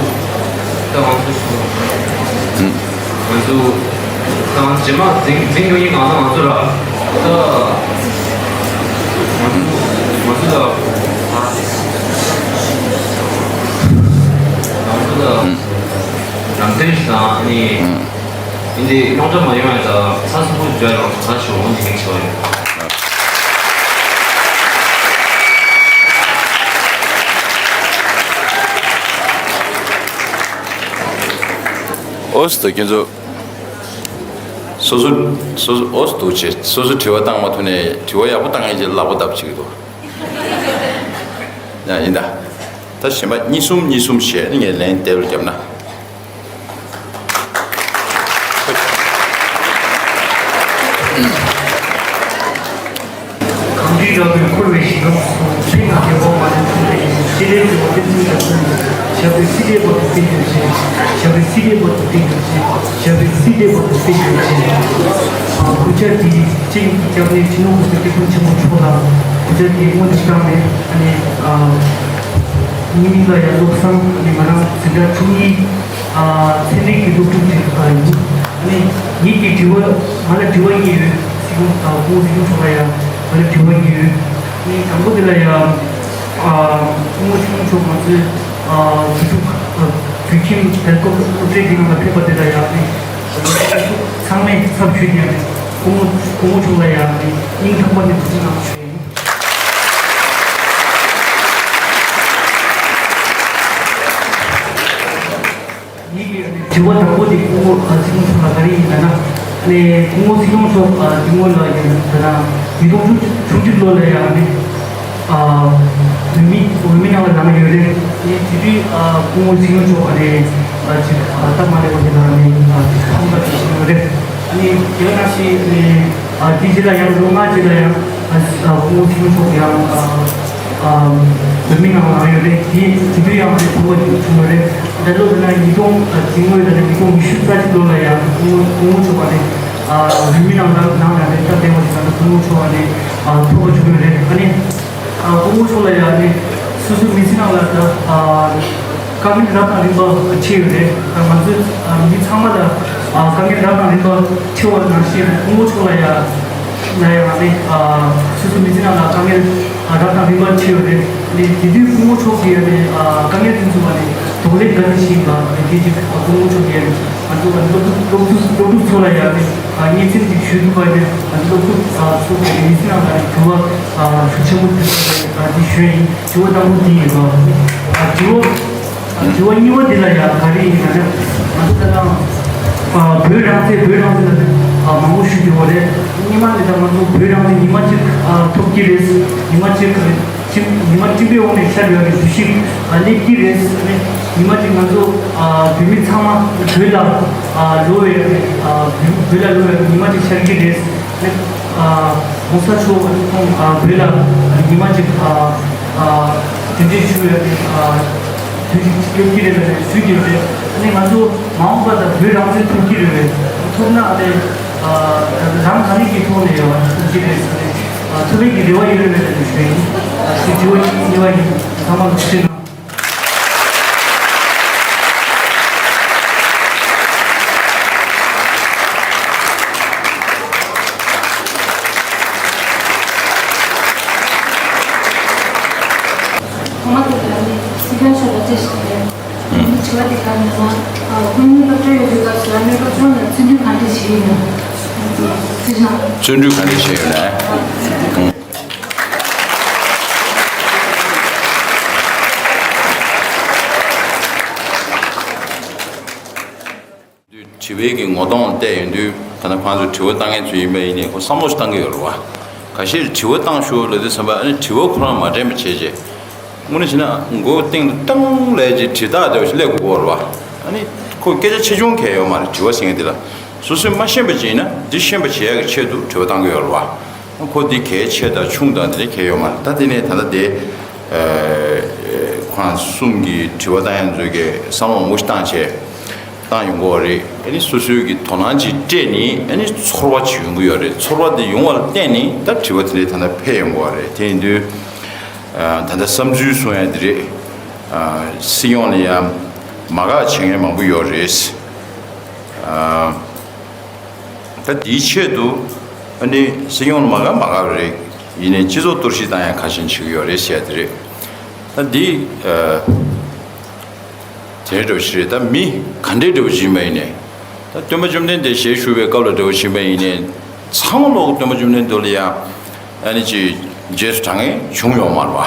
ད་ང་ཚོ་སུ། ང་ཚོ་ད་རྗེས་མ་འཛིན་འཛིན་རྒྱུ་ཡིན། གང་ལྟར་ང་ཚོ་ལ་ད་ང་ཚོ་ང་ཚོ་ལ་ང་ཚོ་ལ་ནང་དོན་ཞིག་དང་ནི་ཡིན་དེ་སློང་གྲྭ་མ་ཡོང་ཡ་ད་ཚ་སུ་པོ་བརྒྱ་རང་ཚ་ཆུ་འོང་གི་ཡིན་ཆོག་ཡོད། ཨོ་སི་ད་ཁྱེད་ཚོ། སོ་སོ་སོ་སོ་ཨོ་སི་འདུག་བྱས་སོ་སོ་དྲི་བ་བཏང་མ་ཐུབ་ནས་དྲི་བ་ཡག་པོ་བཏང་ཡས་ཀྱི་ལག་པ་བརྡབ་བྱེད་ཀྱི་འདུག་ཡ་ཡིན་ད། ད་གཞན་པ་གཉིས་གསུམ་གཉིས་གསུམ་བྱས་ནས་ངས་ལན་འདེབས་ལ་བརྒྱབ་ན། གངས་རིའི་ར་བས་འཁོར་བའི་ཞིང་ཁམས་སུ། ཕྱེད་ཀྱི་རྒྱལ་བ་མ་ནུ་ཆུ་ལས། ཤེས་ལྡན་འདུལ་བ་ཏིལ་འབྲུ་ལ་སོགས། ཞབས་པད་སྲིད་མཐའི་བར་དུ་བརྟན་གྱུར་ཅིག་ཞབས་པད་སྲིད་མཐའི་བར་དུ་བརྟན་གྱུར་ཅིག་ཞབས་པད་སྲིད་མཐའི་བར་དུ་བརྟན་གྱུར་ཅིག་གུས་ཕྱག་འདི་སྤྱི་ཡོངས་ཀྱི་སྐྱབས་གནས་སྤྱི་ནོར་གོང་ས་སྐྱབས་མགོན་ཆེན་པོ་མཆོག་ལ་གུས་ཕྱག་འདི་སྔོན་དུ་བཏང་ནས་ཨ་ནི་ཨ་ཉི་མིག་ལ་ཡང་བློ་བཟང་ཨ་ནི་ང་རང་འཛིན་གྲྭ་དྲུག་གཉིས། ཚན་རིག་གི་སློབ་ཕྲུག་ཅིག་ཡིན། ཨ་ནི་ངེད་ཀྱི་དྲི་བ་ང་ལ་དྲི་བ་གཉིས་ཡོད། སྲིད་སྐྱོང་སྐུ་ངོ་སྲིད་སྐྱོང་མཆོག་ལ་ཡང་ང་ལ་དྲི་བ་གཉིས་ཡོད། ཨ་ནི་དང་པོ་དེ་ལ་ཡང་སྐུ་ངོ་སྲིད་སྐྱོང་མཆོག་ང་ཚོའི་དུས་དྲུག་དུས་ཁྱིམ་བདེ་སྐོར་སློབ་གྲྭའི་འདི་ནང་ལ་ཕེབས་པ་དེ་ལ་ཡང་ཨ་ནི་ཚང་མས་ཚབ་ཞུས་ཏེ་ཡང་སྐུ་ངོ་སྐུ་ངོ་མཆོག་ལ་ཡང་ཨ་ནི་སྙིང་ཐག་པ་ནས་ཐུགས་རྗེ་གནང་ཞུ་ཡིན། ངེད་ཀྱི་དྲི་བ་དང་པོ་དེ་སྐུ་ངོ་སྲིད་སྐྱོང་མཆོག་ལ་ག་རེ་ཡིན་ལབ་ན། ཨ་ནི་སྐུ་ངོ་སྲིད་སྐྱོང་མཆོག་འདི་སྔོན་ལ་ཡིན་ལབ་ན་ཉིས་སྟོང་བཅུ་གཅིག་ལོ་ལ་ཡང་ཨ་ནི་འོས་མི་འོས་མི་ནང་ལ་ལངས་ཡོད་རེད། ཨ་ནི་དེ་དུས་སྐུ་ངོ་སྲིད་སྐྱོང་མཆོག་ཨ་ནི་ཅིག་སྟབས་མ་ལེགས་པ་ཞིག་ལ་ཨ་ནི་ཅིག་ཕམ་པ་ཞིག་བྱུང་ཡོད་རེད། ཨ་ནི་དེ་ནང་བཞིན་ཨ་ནི་ཨ་དེ་རྗེས་ལ་ཡང་ལོ་ལྔ་རྗེས་ལ་ཡང་ཨ་ཨ་སྐུ་ངོ་སྲིད་སྐྱོང་མཆོག་ཡང་ཨ་ཨ་འོས་མི་ནང་ལ་ཡོད་རེད། དེ་དེ་དུས་ཡང་ཨ་ནི་ཕོ་བ་ཞིག་བྱུང་ཡོད་རེད། ད་ལོ་ལ་ན་ཉིས་སྟོང་ཨ་དེ་སྔོན་ལ་ན་ཉིས་སྟོང་ཉི་ཤུ་རྩ་གཅིག་ལོ་ལ་ཡང་སྐུ་ངོ་སྐུ་ངོ་མཆོག་ཨ་ནི་ཨ་འོས་མི་ནང་ལ་ནང་ལ་ནི་སྟབས་བདེ་བ་ཞིག་ད་ལྟ་སྐུ་ངོ་མཆོག་ཨ་ནི་ཨ་ཐོབ་པ་བྱུང་ཡོད་རེད། ཨ་ནི། ཨ་སྐུ་ངོ་མཆོག་ལ་ཡང་ནི་སོ་སོའི་མི་ཚེ་ནང་ལ་ད་ཨ་དཀའ་ངལ་རབ་དང་རིམ་པ་འཕྲད་ཡོད་རེད། ད་ང་ཚོའི་ཨ་མི་ཚང་མ་ལ་ཨ་དཀའ་ངལ་རབ་དང་རིམ་པ་འཕྲད་པ་ནང་བཞིན་སྐུ་ངོ་མཆོག་ལ་ཡང་ལ་ཡང་ནི་ཨ་སོ་སོའི་མི་ཚེ་ནང་ལ་དཀའ་ངལ་ཨ་རབ་དང་རིམ་པ་འཕྲད་ཡོད་རེད། ནི་དེ་དུས་སྐུ་ངོ་མཆོག་གིས་ནི་ཨ་དཀའ་ངལ་དེ་ཚོ་ལ་ནི་གདོང་ལེན་ག་ཚོད་བྱེད་ཡིན་པ་དེ་ཅིག་ཨ་སྐུ་ངོ་མཆོག་གིས་ནི་ང་ཚོ་ཨ་སློབ་ཕྲུག་སློབ་ཕྲུག་སློབ་ཕྲུག་ཚོ་ལ་ཡང་ནི་ཨ་སྙན་སེང་ཅིག་ཞུས་ཐུབ་པ་ནི་ཨ་སློབ་ཕྲུག་ཨ་ཚོ་གི་མི་ཚེ་ནང་ལ་ནི་འགྱུར་བ་ཨ་ཤུགས་ཆེན་པོ་ཐེབས་པ་རེད། ཨ་འདི་ཞུས་ཡིན། དྲི་བ་དང་པོ་འདི་ཡིན་པ། ཨ་དྲི་བ་ཨ་དྲི་བ་གཉིས་པ་འདི་ལ་ཡང་ག་རེ་ཡིན་ན་ནི་ང་ཚོ་ད་ལྟ་ཨ་བོད་རང་བཙན་བོད་རང་བཙན་ལ་ནི་ཨ་མང་པོ་ཞུ་རྒྱུ་བ་རེད། སྔོན་མ་ནས་ད་ང་ཚོ་བོད་རང་བཙན་ཉི་མ་གཅིག་ཨ་ཐོབ་ཀྱི་རེད། ཉི་མ་གཅིག་གཅིག་ཉི་མ་གཅིག་པའི་འོག་ནས་ཤར་ཡོང་བའི་གཞི་ཞིག་ཨ་སླེབས་ཀྱི་རེད། ཨ་ནི་ཉི་མ་གཅིག་ང་ཚོ་ཨ་བོད་མི་ཚང་མ་བོད་ལ་ཨ་ལོག་པའི་ཨ་བོད་ལ་ལོག་པའི་ཉི་མ་གཅིག་ཤར་གྱི་རེད། ཨ་ནི་ཨ་༸གོང་ས་མཆོག་ཨ་ནི་ཁོང་ཨ་བོད་ལ་ཉི་མ་གཅིག་ཨ་ཨ་གདན་འདྲེན་ཞུ་བའི་ཨ་དུས་ཚོད་ཅིག་སླེབས་ཀྱི་རེད་ལབ་ནས་ཞུས་ཀྱི་ཡོད་རེད། ཨ་ནི་ང་ཚོ་མ་འོངས་པ་ད་བོད་རང་བཙན་ཐོབ་ཀྱི་རེད་པས། ཐོབ་ན་ཨ་ནི་ཨ་རང་ག་ནས་ཀྱི་ཐོག་ནས་ཡོད་ཐོབ་ཀྱི་རེད་ཟེར་ནས་ཨ་ཐོབ་པའི་གི་རེ་བ་ཡོད་རེད་པས་ལབ་ནས་ཞུས་ཡིན། ཨ་ཞུ་དྲི་བ་གཉིས་པ་ཡིན། ཚང་མ་ལ་ཐུགས་རྗེ་གནང་། ཐོག་མ་དེ་ལ་ནི་སྲིད་སྐྱོང་མཆོག་ལ་བཅར་ཞིག་རེད། ཨ་ནི་དྲི་བ་དེ་ག་རེ་ཡིན་ན། ཨ་སྐུ་ཉིད་སློབ་གྲྭ་ཡོད་དུས་སྐབས་སུ་ཨ་ནི་སློབ་སྦྱོང་ལ་བརྩོན་འགྲུས་ག་འདྲ་བྱས་ཡོད་ན། བརྩོན་འགྲུས་ག་འདྲ་བྱས་ཡོད་ན། དྲི་བའི་གི་ངོ་གདོང་བལྟས་ཡོང་དུས་ད་ནི་ཁོང་ཚོས་དྲི་བ་བཏང་མཁན་ཚོ་ཡིན་པ་ཡིན་ནའི་ཁོ་བསམ་བློ་ཞིག་བཏང་གི་ཡོད་རེད་བ། ཁ་ཤས་དྲི་བ་བཏང་ཤོག་ལབ་དུས་ཙམ་པ་ཨ་ནི་དྲི་བ་ཁོ་རང་མ་དྲན་པ་བྱས་རྗེས། དངོས་གནས་བྱས་ན་མགོ་སྟེང་དུ་ཏང་ལས་ཀྱི་དྲི་རྟགས་འདྲ་བ་ཞིག་སླེབས་དགོས་ཀྱི་ཡོད་རེད་བ། ཨ་ནི་ཁོ་སྐད་ཆ་ཆེ་ཆུང་གང་ཡང་ཡོད་མ་རེད། དྲི་བ་ཟེར་མཁན་དེ་ལ་སོ་སོས་མ་ཤེས་པ་ཅིག་ཡིན་ན་འདི་ཤེས་པ་བྱེད་ཡག་གི་ཆེད་དུ་དྲི་བ་བཏང་གི་ཡོད་རེད་བ། ཁོ་འདི་གལ་ཆེ་དང་ཆུང་དང་དེ་འདྲ་གལ་ཡོད་མ་རེད། ད་དེ་ནས་ད་ལྟ་དེ་ཨ་ ཁོང་གསུམ་གྱི་དྲི་བ་བཏང་ཡང་ཚོས་ཀྱི་བསམ་བློ་མང་པོ་ཞིག་བཏང་བྱས་བཏང་ཡོང་གི་ཡོད་རེད། ཨ་ནི་སོ་སོའི་གི་དོ་སྣང་ཅིག་སྤྲད་ནི་ཨ་ནི་ཚོར་བ་ཅིག་ཡོང་གི་ཡོད་རེད། ཚོར་བ་དེ་ཡོང་བ་ལ་བརྟེན་ནི་ད་དྲི་བ་དེ་འདྲའི་ད་ལྟ་འཕེལ་ཡོང་གི་ཡོད་རེད། དེ་ཡིན་དུས་ད་ལྟ་བསམ་ཚུལ་གསུང་ཡ་དེ་རེད། སྲིད་སྐྱོང་ལ་ཡང་མ་དགའ་བྱེད་མཁན་མང་པོ་ཡོད་རེད། ད་དེའི་ཆེད་དུ་ཨ་ནི་སྲིད་སྐྱོང་ལ་མ་དགའ་མ་དགའ་རེད། ཡིན་ནའི་སྤྱི་ཚོགས་གཏོར་བཤིག་བཏང་ཡ་ཁ་ཤས་བྱེད་ཀྱི་ཡོད་རེད་ཟེར་ཡ་དེ་རེད། ད་འདི་དེ་འདྲ་བོ་ཞིག་རེད། ད་མི་ག་འདྲའི་འདྲ་བོ་ཞིག་ཡིན་པ་ཡིན་ནའི་ད་སྟོན་པ་བཅོམ་ལྡན་འདས་ཞལ་བཞུགས་པའི་སྐབས་ལ་འདྲ་བོ་ཞིག་ཡིན་པ་ཡིན་ནའི་ཚང་མ་ལོག་སྟོན་པ་བཅོམ་ལྡན་འདས་ལ་ཡང་ཨ་ནི་ཅིག་རྗེས་སུ་དྲང་ངེས་བྱུང་ཡོད་མ་རེད་བ།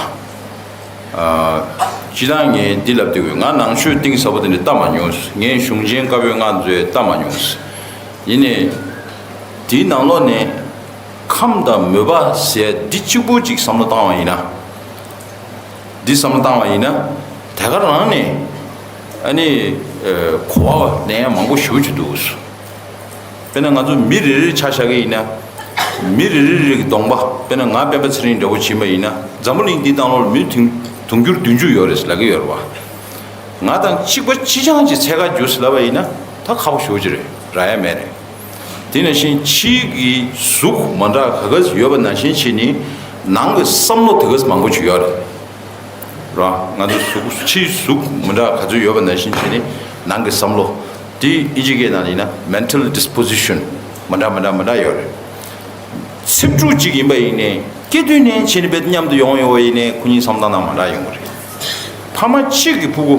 སྤྱིར་བཏང་ངས་འདི་ལབ་དུས་ང་ནང་ཆོས་གཏིང་ཟབ་པོ་དེ་འདྲ་ལྟ་མ་མྱོང་། ངས་གཞུང་ཆེན་བཀའ་པོད་ལྔ་ཚོ་ལྟ་མ་མྱོང་། ཡིན་ནའི་དེའི་ནང་ལོགས་ནས་ཁམས་དང་མོས་པ་ཟེར་འདི་གཅིག་པུ་ཅིག་བསམ་བློ་བཏང་བ་ཡིན་ན། འདི་བསམ་བློ་བཏང་བ་ཡིན་ན་དེ་ག་རང་ནས་ཨ་ནི་གོ་བ་ལེན་ཡ་མང་པོ་ཞེ་པོ་ཅིག་འདུག་དཔེར་ན་ང་ཚོ་མི་རེ་རེ་ཆ་བཞག་གི་ཡིན་ན། མི་རེ་རེ་རེ་གི་གདོང་པ། དཔེར་ན་ང་སྤེན་པ་ཚེ་རིང་འདྲ་བོ་བྱིན་པ་ཡིན་ན་འཛམ་བུ་གླིང་འདི་སྟེང་ལོགས་ལ་མི་དུང་དུང་ཕྱུར་བདུན་ཅུ་ཡོད་རེད་ལབ་ཀྱི་ཡོད་རེད་བ། ང་དང་གཅིག་པ་གཅིག་རྐྱང་གཅིག་འཚོལ་ག་རྒྱུགས་ལབ་པ་ཡིན་ན་ད་ཁག་པོ་ཞེ་པོ་ཅིག་རེད། རག་ཡ་མེད་རེད། དེ་ནང་བཞིན་ཕྱིའི་གི་གཟུགས་མ་འདྲ་ག་ག་ཡོད་པ་ནང་བཞིན་བྱས་ནི་ནང་གི་བསམ་བློ་དེ་ག་མང་པོ་ཅིག་ཡོད་རེད། ར། ང་ཚོ་གཟུགས་ཕྱིའི་གཟུགས་མི་འདྲ་ག་ཚོད་ཡོད་པ་ནང་བཞིན་བྱས་ནས་ནང་གི་བསམ་བློ། དེ་ཨིན་ཇི་སྐད་ནང་ཡིན་ན་mental disposition མི་འདྲ་མི་འདྲ་མི་འདྲ་ཡོད་རེད། ཚེ་ཕྲུག་གཅིག་ཡིན་པ་ཡིན་ནའི་སྐྱེ་དུས་ནས་བྱས་ནས་རྦད་དེ་མཉམ་དུ་ཡོང་ཡོང་བ་ཡིན་ནའི་ཁོ་གཉིས་བསམ་སྟངས་ནང་མ་འདྲ་ཡོང་གི་རེད། ཕ་མ་གཅིག་གི་ཕྲུ་གུ།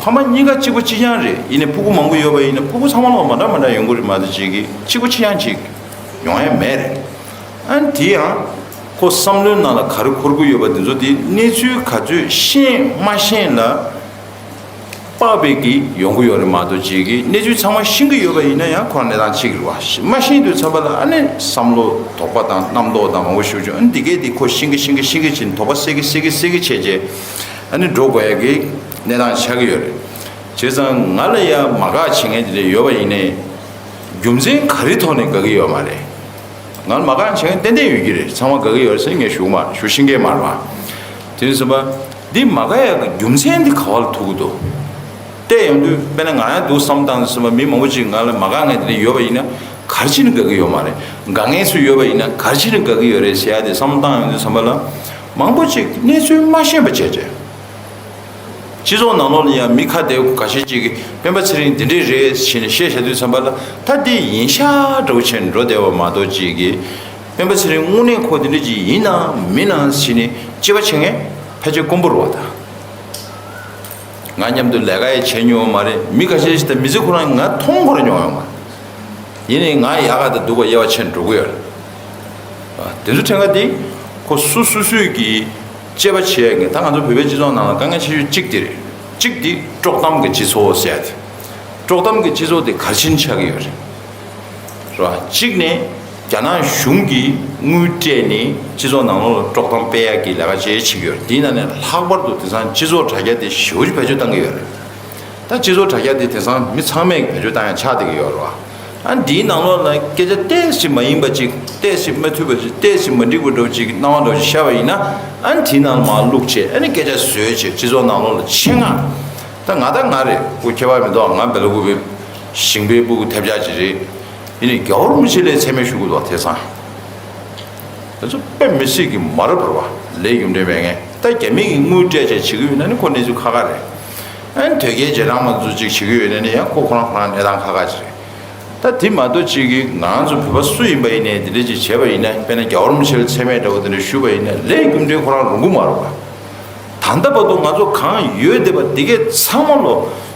ཕ་མ་གཉིས་ཀ་གཅིག་པ་གཅིག་རྐྱང་རེད། ཡིན་ནའི་ཕྲུ་གུ་མང་པོ་ཡོད་པ་ཡིན་ན་ཕྲུ་གུ་ཚང་མ་ལ་མ་འདྲ་མ་འདྲ་ཡོང་གི་རེད་མ་གཏོགས་གཅིག་གི་གཅིག་པ་གཅིག་རྐྱང་གཅིག་ཡོང་ཡ་མེད་རེད། ཨ་ནི་དེ་ཡང་ཁོ་བསམ་བློའི་ནང་ལ་ག་རེ་འཁོར་གྱི་ཡོད་པ་དེ་ཚོ་དེ་གནས་ཚུལ་ག་ཚོད་ཤེས་མ་ཤེས་ལ་དཔག་པའི་གི་ཡོང་གི་ཡོད་རེད་མ་གཏོགས་གཅིག་གི་གནས་ཚུལ་ཚང་མ་ཤེས་ཀྱི་ཡོད་པ་ཡིན་ན་ཡང་ཁོ་རང་གནས་སྟངས་གཅིག་རེད་བ། མ་ཤེས་དུས་ཙམ་པ་ལ་ཨ་ནི་བསམ་བློ་དོགས་པ་དང་རྣམ་རྟོག་དང་མང་པོ་ཞིག་བྱུང་། ཨ་ནི་དེ་གས་དེ་ཁོ་ཤེས་ཀྱི་ཤེས་ཀྱི་ཤེས་ཀྱི་བྱས་ནས་དོགས་པ་སད་ཀྱི་སད་ཀྱི་སད་ཀྱི་བྱས་རྗེས་ཨ་ནི་འགྲོ་དགོས་ཡ་གི་གནས་སྟངས་ཆགས་ཀྱི་ཡོད་རེད། བྱས་ཙང་ང་ལ་ཡང་མ་དགའ་བྱེད་མཁན་དེ་འདྲ་ཡོད་པ་ཡིན་ནའི་རྒྱུ་མཚན་ག་རེ་ཐོག་ནས་དགའ་གི་ཡོད་མ་རེད། ང་ལ་མ་དགའ་བྱེད་མཁན་ཏན་ཏན་ཡོད་ཀྱི་རེད། ཚང་མ་དགའ་གི་ཡོད་རེད་ཟེར་ངས་ཞུ་མ་ཞུ་ཤེས་མཁན་མ་རེད་བ། དེ་ཡིན་ཙང་འདི་མ་དགའ་ཡག་གི་རྒྱུ་མཚན་འདི་ག་བ་ལ་ཐུག་གི་འདུག་བལྟས་ཡོང་དུས་དཔེར་ན་ང་ཡང་འདུག་བསམ་བཏང་ཙམ་པ་མི་མང་པོ་ཅིག་ང་ལ་མ་དགའ་མཁན་དེ་འདྲ་ཡོད་པ་ཡིན་ན་ག་རེ་བྱས་ནས་དགའ་གི་ཡོད་མ་རེད། དགའ་མཁན་ཚོ་ཡོད་པ་ཡིན་ན་ག་རེ་བྱས་ནས་དགའ་གི་ཡོད་རེད་ཟེར་ཡ་དེ་བསམ་བཏང་ཡོང་དུས་ཙམ་པ་ལ་མང་པོ་ཅིག་གནས་ཚུལ་མ་ཤེས་པ་བྱས་བྱས། སྤྱི་ཚོགས་ནང་ལོགས་ལ་ཡང་མི་ཁ་བདེ་པོ་འགའ་ཤས་ཅིག་གིས་སྤེན་པ་ཚེ་རིང་འདི་འདྲས་རེད་ཟེར་ནས་བཤད་བཞག་དུས་ཙམ་པ་ལ་ད་འདི་ཡིན་ཤག་འདྲ་བོ་བྱས་ནས་འགྲོ་བསྡད་པ་མ་གཏོགས་ཅིག་གིས་སྤེན་པ་ཚེ་རིང་དངོས་གནས་ཁོ་འདི་འདྲས་ཅིག་ཡིན་ནམ་མིན་ནམ་ཟེར་ནས་དཔྱད་པ་བྱེད་མཁན་ཕལ་ཆེར་དཀོན་པོ་རེད་བ། ད་ང་མཉམ་དུ་ལས་ཀ་ཡང་བྱས་མྱོང་བ་མ་རེད། མི་ཁ་ཤས་ཤིག་དང་མི་ཚེ་ཁོ་རང་ང་མཐོང་ཁོ་རང་མྱོང་ཡོད་མ་རེད། ཡིན་ནའི་ང་ཡག་ག་དང་སྡུག་ག་དབྱེ་བ་ཕྱེ་ནས་འགྲོ་གི་ཡོད་རེད། དེ་ཚོ་ཕྲན་ཁ་དེ་ཁོ་སོ་སོ་སོས་ཀྱི་དཔྱད་པ་བྱེད་ཡ་གི་ད་ང་ཚོ་བོད་པའི་སྤྱི་ཚོགས་ནང་ལ་དཀའ་ངལ་ཆེ་ཤོས་གཅིག་དེ་རེད། གཅིག་དེ་དཀྲོག་གཏམ་གྱི་སྤྱི་ཚོགས་ཟེར་ཡ་དེ། དཀྲོག་གཏམ་གྱི་སྤྱི་ཚོགས་དེ་ག་རེ་བྱས་ནས་ཆགས་ཀྱི་ཡོད་རེད། རེད་བ། གཅིག་ནས་རྒྱ་ནག་གཞུང་གིས་དངུལ་སྤྲད་ནས་སྤྱི་ཚོགས་ནང་ལོགས་ལ་དཀྲོག་གཏམ་སྤེལ་ཡ་གི་ལས་ཀ་བྱེད་བྱེད་ཀྱི་ཡོད་རེད། དེའི་ནང་ནས་ལྷག་པར་དུ་དེང་སང་སྤྱི་ཚོགས་དྲ་རྒྱ་དེ་ཞེ་པོ་ཅིག་བེད་སྤྱོད་གཏང་གི་ཡོད་རེད། ད་སྤྱི་ཚོགས་དྲ་རྒྱ་དེ་དེང་སང་མི་ཚང་མས་བེད་སྤྱོད་བཏང་ཡ་ཆགས་བསྡད་ཀྱི་ཡོད་རེད་བ། ཨ་འདིའི་ནང་ལོགས་ལ་སྐད་ཆ་ཏོག་ཙམ་མ་ཡིན་པ་ཅིག་ཏོག་ཙམ་མ་ཐུབ་པ་ཅིག་ཏོག་ཙམ་མ་འགྲིག་པ་འདྲ་བོ་ཅིག་སྣང་བ་འདྲ་བོ་ཅིག་ཤར་བ་ཡིན་ན་ཨ་དེའི་ནང་ལ་མར་བླུགས་བྱས་ཨ་ནི་སྐད་ཆ་བཟོས་བྱས་སྤྱི་ཚོགས་ནང་ལོགས་ལ་ཆེད་མངགས། ད་ང་ད་ང་རེད། ཁོ་ཁྱད་པར་མི་འདུག་ང་སྦེལ་ཀོབ་པའི་ཞིང་པའི་སྤུ་གུ་ཐེབས་ཆག་ཅིག་རེད། ཡིན་ནའི་རྒྱལ་བ་རིན་པོ་ཆེ་ལ་མཚན་སྨད་ཞུ་དགོས་འདུག་དེང་སང་། དེ་ཚོ་དཔེ་མི་སྲིད་ཀྱི་མ་རབས་རེད་བ། ལས་རྒྱུ་འབྲས་མེད་མཁན། ད་རྒྱ་མི་གིས་དངུལ་སྤྲད་བྱས་བྱེད་ཀྱི་ཡོད་ན་ནི་ཁོ་གནས་ཚུལ་ཁག་ཁག་རེད། ཨ་ནི་དོལ་རྒྱལ་རྗེས་འབྲང་མ་ཚོ་ཅིག་བྱེད་ཀྱི་ཡོད་ན་ནི་ཡང་ཁོ་ཁོ་རང་ཁོ་རང་གནས་སྟངས་ཁག་ཁག་ཅིག་རེད། ད་དེ་མ་གཏོགས་ཅིག་གིས་ང་ཚོ་བོད་པ་སུ་ཡིན་པ་ཡིན་ནའི་དེ་འདྲ་ཅིག་བྱས་པ་ཡིན་ན་དཔེར་ན་རྒྱལ་བ་རིན་པོ་ཆེ་ལ་མཚན་སྨད་འདྲ་བོ་དེ་འདྲ་ཞུས་པ་ཡིན་ན་ལས་རྒྱུ་འབྲས་ཁོ་རང་རུང་གི་མ་རེད་བ། ད་ལྟ་བར་དུ་ང་ཚོ་གང་ཡོད་བསྡད་པ་འདི་གས་ཚང་མ་ལོ།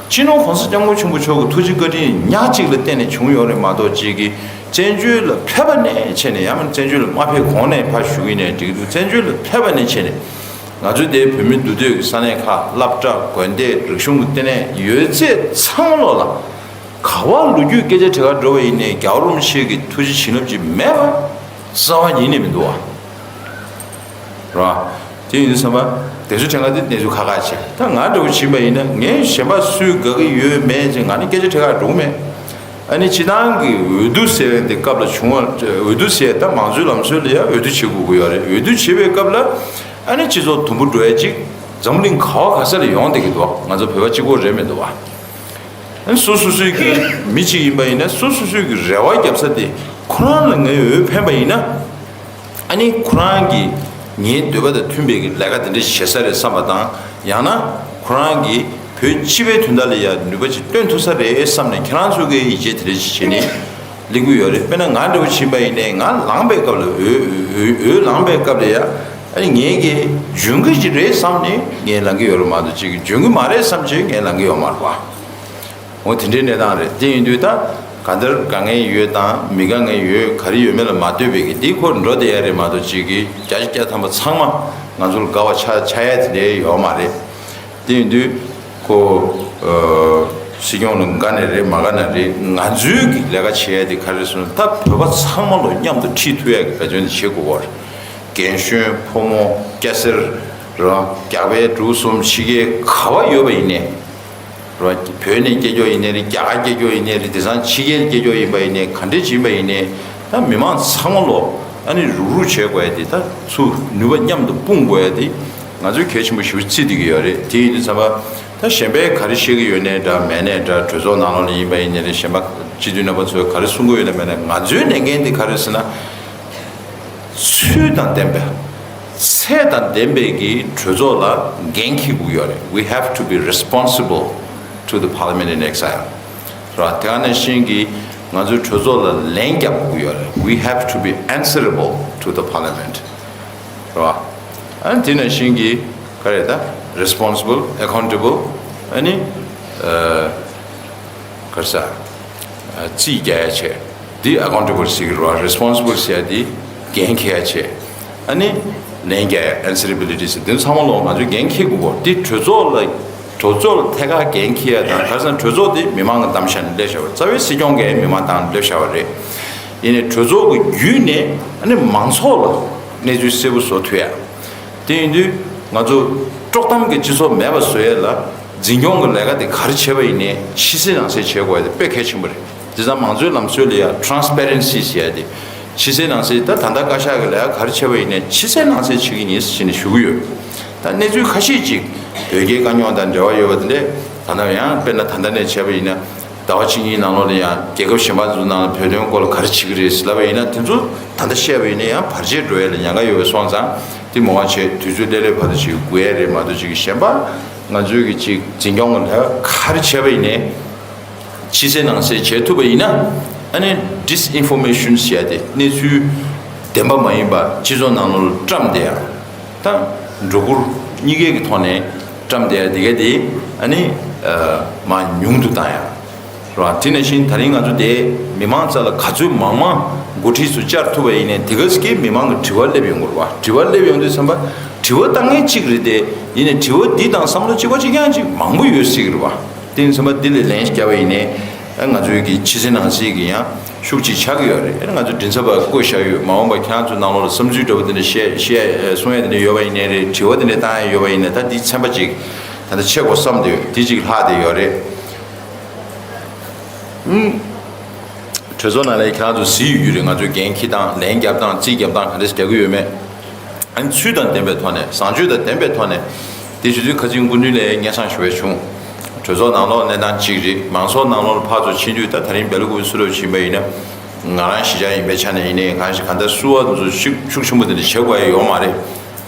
སྤྱི་ནོར་༸གོང་ས་༸སྐྱབས་མགོན་ཆེན་པོ་མཆོག་གི་ཐུགས་རྗེ་བཀའ་དྲིན་ཉག་གཅིག་ལ་བརྟེན་ནས་བྱུང་ཡོད་རེད་མ་གཏོགས་ཅིག་གིས་བཙན་བྱོལ་ལ་ཕེབས་པ་ནས་བྱས་ནས་ཡང་མིན་བཙན་བྱོལ་ལ་མ་ཕེབས་གོང་ནས་ཕར་ཞུ་གི་ཡིན་ནའི་འགྲིག་གི་འདུག་བཙན་བྱོལ་ལ་ཕེབས་པ་ནས་བྱས་ནས་ང་ཚོའི་དེའི་བོད་མི་འདུས་སྡོད་ཀྱི་ས་གནས་ཁག་སློབ་གྲྭ་དགོན་སྡེ་རིག་གཞུང་གི་ལྟེ་གནས་ཡོད་ཚད་ཚང་མ་ལོ་ལ་ག་བ་ལོ་རྒྱུས་སྐད་ཆ་དྲི་ག་འགྲོ་བ་ཡིན་ནའི་རྒྱལ་བ་རིན་པོ་ཆེ་གི་ཐུགས་རྗེ་བྱིན་རླབས་ཅིག་མེད་པ་རྩ་བ་ཉིད་ནས་མི་འདུག་བ། རེད་བ། དེ་ཡིན་དུས་ཙམ་པ་དེ་ཚོ་དྲན་ག་དེ་གནས་ཚུལ་ཁག་ཁག་བྱས། ད་ང་འདྲ་བོ་བྱིན་པ་ཡིན་ན་ངས་གཞན་པ་སུས་དགའ་གི་ཡོད་མེད་ཅེས་ང་ནི་སྐད་ཆ་དྲི་ག་འགྲོ་གི་མེད། ཨ་ནི་སྤྱི་བཏང་གི་འོས་བསྡུ་ཟེར་བའི་དེ་སྐབས་ལ་བྱུང་བ་འོས་བསྡུ་ཟེར་ད་མང་གཙོའི་ལམ་སྲོལ་ལ་ཡང་འོས་བསྡུ་བྱེད་དགོས་ཀྱི་ཡོད་རེད། འོས་བསྡུ་བྱེད་པའི་སྐབས་ལ་ཨ་ནི་སྤྱི་ཚོགས་དུམ་བུ་འགྲོ་ཡ་གཅིག་འཛམ་བུ་གླིང་ག་བ་ག་ས་ལ་ཡོང་བསྡད་ཀྱི་འདུག་ང་ཚོ་བོད་པ་གཅིག་པོ་རེད་མི་འདུག་བ། ཨ་ནི་སོ་སོ་སོའི་གི་མི་གཅིག་ཡིན་པ་ཡིན་ན་སོ་སོ་སོའི་གི་རེ་བ་རྒྱབ་ས་དེ་ཁོ་རང་ལ་ངའི་འོས་འཕེན་པ་ཡིན་ན། ཨ་ནི་ཁོ་རང་གིས་ངའི་འདོད་པ་དང་མཐུན་པའི་གི་ལས་ཀ་དེ་འདྲ་བྱེད་ས་རེད་བསམ་པ་དང་། ཡང་ན་ཁོ་རང་གིས་བོད་སྤྱི་པའི་དོན་དག་ལ་ཡང་ནུས་པ་ཅིག་བཏོན་ཐུབ་ས་རེད་བསམ་ནས་ཁྱེད་རང་ཚོ་གིས་ཡིད་ཆེས་དེ་འདྲ་ཞིག་བྱས་ནས་གླེང་གི་ཡོད་རེད། དཔེར་ན་ང་འདྲ་བོ་ཕྱིན་པ་ཡིན་ནའི་ང་ལངས་པའི་སྐབས་ལ་འོས་འོས་འོས་ལངས་པའི་སྐབས་ལ་ཡང་ཨ་ནི་ངས་ཀྱི་འཇོན་གི་ཅིག་རེད་བསམ་ནས་ངས་ལངས་གི་ཡོད་རེད་མ་གཏོགས་ཅིག་འཇོན་གི་མ་རེད་བསམ་བྱས་ངས་ལངས་གི་ཡོད་མ་རེད་བ། འོ་དེ་འདྲའི་གནས་སྟངས་རེད། དེ་ཡིན་དུས་ད་ག་འདིར་དཀའ་ངལ་ཡོད་དང་མི་དཀའ་ངལ་ཡོད་ག་རེ་ཡོད་མེད་ལ་མ་ལྟོས་པའི་གི་འདི་ཁོ་འགྲོ་བསྡད་ཡ་རེད་མ་གཏོགས་ཅིག་གི་བརྒྱ་ཆ་བརྒྱ་ཐམ་པ་ཚང་མ་ང་ཚོ་ལ་དགའ་བ་ཆགས་ཆགས་ཡ་དེ་འདྲའི་ཡོད་མ་རེད། དེ་ཡིན་དུས་ཁོ་ཨ་སྲིད་སྐྱོང་ལ་དགའ་ནས་རེད་མ་དགའ་ནས་རེད། ང་ཚོའི་གི་ལས་ཀ་བྱེད་ཡ་དེ་ག་རེ་ཟེར་ན་ད་བོད་པ་ཚང་མ་ལོ་མཉམ་དུ་ཁྲིད་ཐུབ་ཡ་གི་འབད་བརྩོན་དེ་བྱེད་དགོས་པ་རེད། རྒན་གཞོན་ཕོ་མོ་སྐྱ་སེར་རེད་བ། རྒྱགས་པའི་འབྲུག་གསུམ་ཕྱི་རྒྱལ་ག་བ་ཡོད་པ་ཡིན་ནའི། རེད་བ། བོད་ནས་སྐྱེས་ཀྱོག་ཡིན་ནའི་རེད། རྒྱ་གར་སྐྱེས་ཀྱོག་ཡིན་ནའི་རེད། དེང་སང་ཕྱི་རྒྱལ་སྐྱེས་ཀྱོག་ཡིན་པ་ཡིན་ནའི་ག་འདྲས་ཅིག་ཡིན་པ་ཡིན་ནའི་ད་མི་མང་ཚང་མ་ལོ་ཨ་ནི་རུག་རུག་བྱེད་དགོས་ཡ་དེ་ད་ཚུར་ནུས་པ་མཉམ་དུ་སྤུངས་དགོས་ཡ་དེ་ང་ཚོས་གལ་ཆེན་པོ་ཞེ་པོ་བརྩི་བསྡད་ཀྱི་ཡོད་རེད། དེ་ཡིན་དུས་ཙམ་པ་ད་གཞན་པས་ག་རེ་བཤད་ཀྱི་ཡོད་ནའི་འདྲ་མེད་ནའི་འདྲ་གྲོས་ཚོགས་ནང་ལོགས་ལ་ཡིན་པ་ཡིན་ནའི་རེད། གཞན་པ་སྤྱི་འཐུས་རྣམ་པ་ཚོས་ག་རེ་གསུང་གི་ཡོད་ནའི་མེད་ནའི་ང་ཚོའི་ལས་འགན་དེ་ག་རེ་ཟེར་ན། ཚུལ་དང་ལྡན་པའི་ཚད་དང་ལྡན་པའི་གི་གྲོས་ཚོགས་ལ་འགན་འཁྱེར་དགོས་ཡོད་རེད། We have to be responsible to the parliament in exile. རེད་བ། དེ་ག་ནང་བཞིན་གྱི་ང་ཚོའི་གྲོས་ཚོགས་ལ་ལན་རྒྱབ་དགོས་ཡོད་རེད། We have to be answerable to the parliament. རེད་བ། ཨ་ནི་དེ་ནང་བཞིན་གྱི་ག་རེ་ད་responsible, accountable ཨ་ནི་ཨ་ག་རེ་ཟ། རྩིས་རྒྱག་ཡ་བྱས། འདི་accountable ཟེར་གི་རེད་བ། responsible ཟེར་ཡ་འདི་འགན་འཁྱེར་ཡ་བྱས། ཨ་ནི་ལན་རྒྱག་ཡ་answerability ཟེར་འདི་ཚང་མ་ལོ་ང་ཚོས་འགན་འཁྱེར་དགོས་གོ། འདི་གྲོས་ཚོགས་ལ་གྲོས་ཚོགས་ལ་ཐད་ཀར་འགན་འཁྱེར་ཡ་དང་ག་རེ་ཟ་ན་གྲོས་ཚོགས་འདི་མི་མང་གི་གདམ་བྱ་ནས་སླེབས་བཞག་པ་རེད། རྩ་བའི་སྲིད་སྐྱོང་གིས་མི་མང་དང་སླེབས་བཞག་པ་རེད། ཡིན་ནའི་གྲོས་ཚོགས་ཀྱི་བརྒྱུད་ནས་ཨ་ནི་མང་ཚོགས་ལ་གནས་ཚུལ་གསལ་པོ་བཟོ་ཐུབ་ཡ། དེ་ཡིན་དུས་ང་ཚོ་དཀྲོག་གཏམ་གྱི་སྤྱི་ཚོགས་མེད་པ་བཟོ་ཡས་ལ་འཛིན་སྐྱོང་གི་ལས་ཀ་དེ་ག་རེ་བྱས་པ་ཡིན་ནའི་ཕྱི་གསལ་ནང་གསལ་བྱེད་དགོས་ཡ་དེ་དཔེ་གལ་ཆེན་པོ་རེད། དེ་ཙང་མང་གཙོའི་ལམ་སྲོལ་ལ་ཡང་transparency་ཟེར་ཡ་དེ་ཕྱི་གསལ་ནང་གསལ་ད་ད་ལྟ་བཀའ་ཤག་གི་ལས་ཀ་ག་རེ་བྱས་པ་ཡིན་ནའི་ཕྱི་གསལ་ནང་གསལ་བྱེད་ཀྱི་ཡིན་ཟེར་ནས་ཞུ་གི་ཡོད། ད་གནས་ཚུལ་ཁ་ཤས་ཅིག་བོད་རྒྱའི་དཀའ་རྙོག་དང་འབྲེལ་བ་ཡོད་པ་དེ་འདྲས་ད་ལྟ་ཡང་དཔེར་ན་ད་ལྟ་ནས་བྱས་པ་ཡིན་ན། ཟླ་བ་གཅིག་གཉིས་ནང་ལོགས་ལ་ཡང་རྒྱལ་ཁབ་གཞན་པ་ཚོའི་ནང་ལ་བོད་དོན་སྐོར་ལ་ག་རེ་བྱེད་ཀྱི་རེད་ཟེར་ལབ་པ་ཡིན་ན་དེ་ཚོ་ད་ལྟ་བཤད་པ་ཡིན་ན་ཡང་བར་ཆད་འགྲོ་ཡ་ལ་ཉེན་ཁ་ཡོད་པ་སོང་ཙང་དེ་མ་འོངས་ཆེད་དུས་ཚོད་སླེབས་སླེབས་བར་དུ་ཅིག་སྒུག་ཡ་རེད་མ་གཏོགས་ཅིག་གཞན་པ་ང་ཚོའི་གི་ཅིག་འཛིན་སྐྱོང་གི་ལས་ཀ་ག་རེ་བྱས་པ་ཡིན་ནའི་ཕྱི་གསལ་ནང་གསལ་བྱེད་ཐུབ་པ་ཡིན་ན་ཨ་ནི་disinformation ཟེར་ཡ་དེ་གནས་ཚུལ་བདེན་པ་མ་ཡིན་པ་སྤྱི་ཚོགས་ནང་ལོགས་ལ་བཀྲམ་བསྡད་ཡ་དང་སྒྲོ་སྐུར་གཉིས་ཀའི་གི་ཐོག་ནས་བཀྲམ་བསྡད་ཡ་དེ་ག་དེ་ཨ་ནི་མར་ཉུང་དུ་བཏང་ཡ། རེད་བ། དེ་ནང་བཞིན་ད་རིང་ང་ཚོ་དེ་མི་མང་རྩ་ལ་ག་ཚོད་མང་མང་འགོ་ཁྲིད་ཚོ་བཅར་ཐུབ་པ་ཡིན་ནའི་དེ་ག་ཟིག་གི་མི་མང་གི་དྲི་བ་སླེབས་ཡོང་གི་རེད་བ། དྲི་བ་སླེབས་ཡོང་དུས་ཙམ་པ་དྲི་བ་བཏང་མཁན་གཅིག་རེད་དེ། ཡིན་ནའི་དྲི་བ་འདི་དང་བསམ་བློ་གཅིག་པ་གཅིག་རྐྱང་ཅིག་མང་པོ་ཡོད་སྲིད་གི་རེད་བ། དེ་ཡིན་ཙམ་པ་འདི་ལ་ལན་བརྒྱབ་པ་ཡིན་ནའི་ཨ་ང་ཚོའི་གི་ཕྱི་གསལ་ནང་གསལ་གི་ཡང་ཤུགས་ཅིག་ཆགས་ཀྱི་ཡོད་རེད། ཨ་ང་ཚོ་མགྲིན་ཚབ་པ་བསྐོས་བཞག་ཡོད། མ་འོངས་པ་ཁྱེད་རང་ཚོའི་ནང་ལོགས་ལ་བསམ་ཚུལ་འདྲ་པོ་དེ་འདྲ་བཤད་བཤད་གསུང་ཡ་དེ་འདྲ་ཡོད་པ་ཡིན་ནའི་རེད། དྲི་བ་དེ་འདྲ་བཏང་ཡ་ཡོད་པ་ཡིན་ནའི་ད་འདི་ཚན་པ་ཅིག་ད་ལྟ་ཆེ་གོ་བསམ་བསྡད་ཡོད། དེ་ཅིག་ལྷག་བསྡད་ཡོད་རེད། ཨུམ། གྲོས་ཚོགས་ནང་ལ་ཁྱེད་རང་ཚོ་གཟིགས་ཡོད་ཀྱི་རེད། ང་ཚོའི་འགན་འཁྱེར་སྟངས་ལན་རྒྱབ་སྟངས་རྩིས་རྒྱབ་སྟངས་ག་འདྲས་རྒྱག་གི་ཡོད་མེད། ཨ་ནི་ཚུལ་དང་ལྡན་པའི་ཐོག་ནས་བཟང་སྤྱོད་དང་ལྡན་པའི་ཐོག་ནས་དེ་ཞུ་དུས་ཁ་ཚིག་སྐུ་མདུན་ལ་སྙན་སེང་ཞུ་བ་བྱུང་། གྲོས་ཚོགས་ནང་ལོགས་གནས་སྟངས་གཅིག་རེད། མང་ཚོགས་ནང་ལོགས་ལ་ཕར་ཚུར་ཕྱིན་དུས་ད་ད་རིང་སྦེལ་ཀོབ་བསུ་རོབ་ཕྱིན་པ་ཡིན་ན་ང་རང་གཞིས་ཆགས་ཡིན་པའི་ཆ་ནས་ཡིན་ནའི་གང་ཞིག་གང་ལྟར་བསུ་བ་དེ་ཚོ་ཤུགས་ཤུགས་ཆེན་པོ་དེ་འདྲ་བྱེད་དགོས་ཡ་ཡོད་མ་རེད།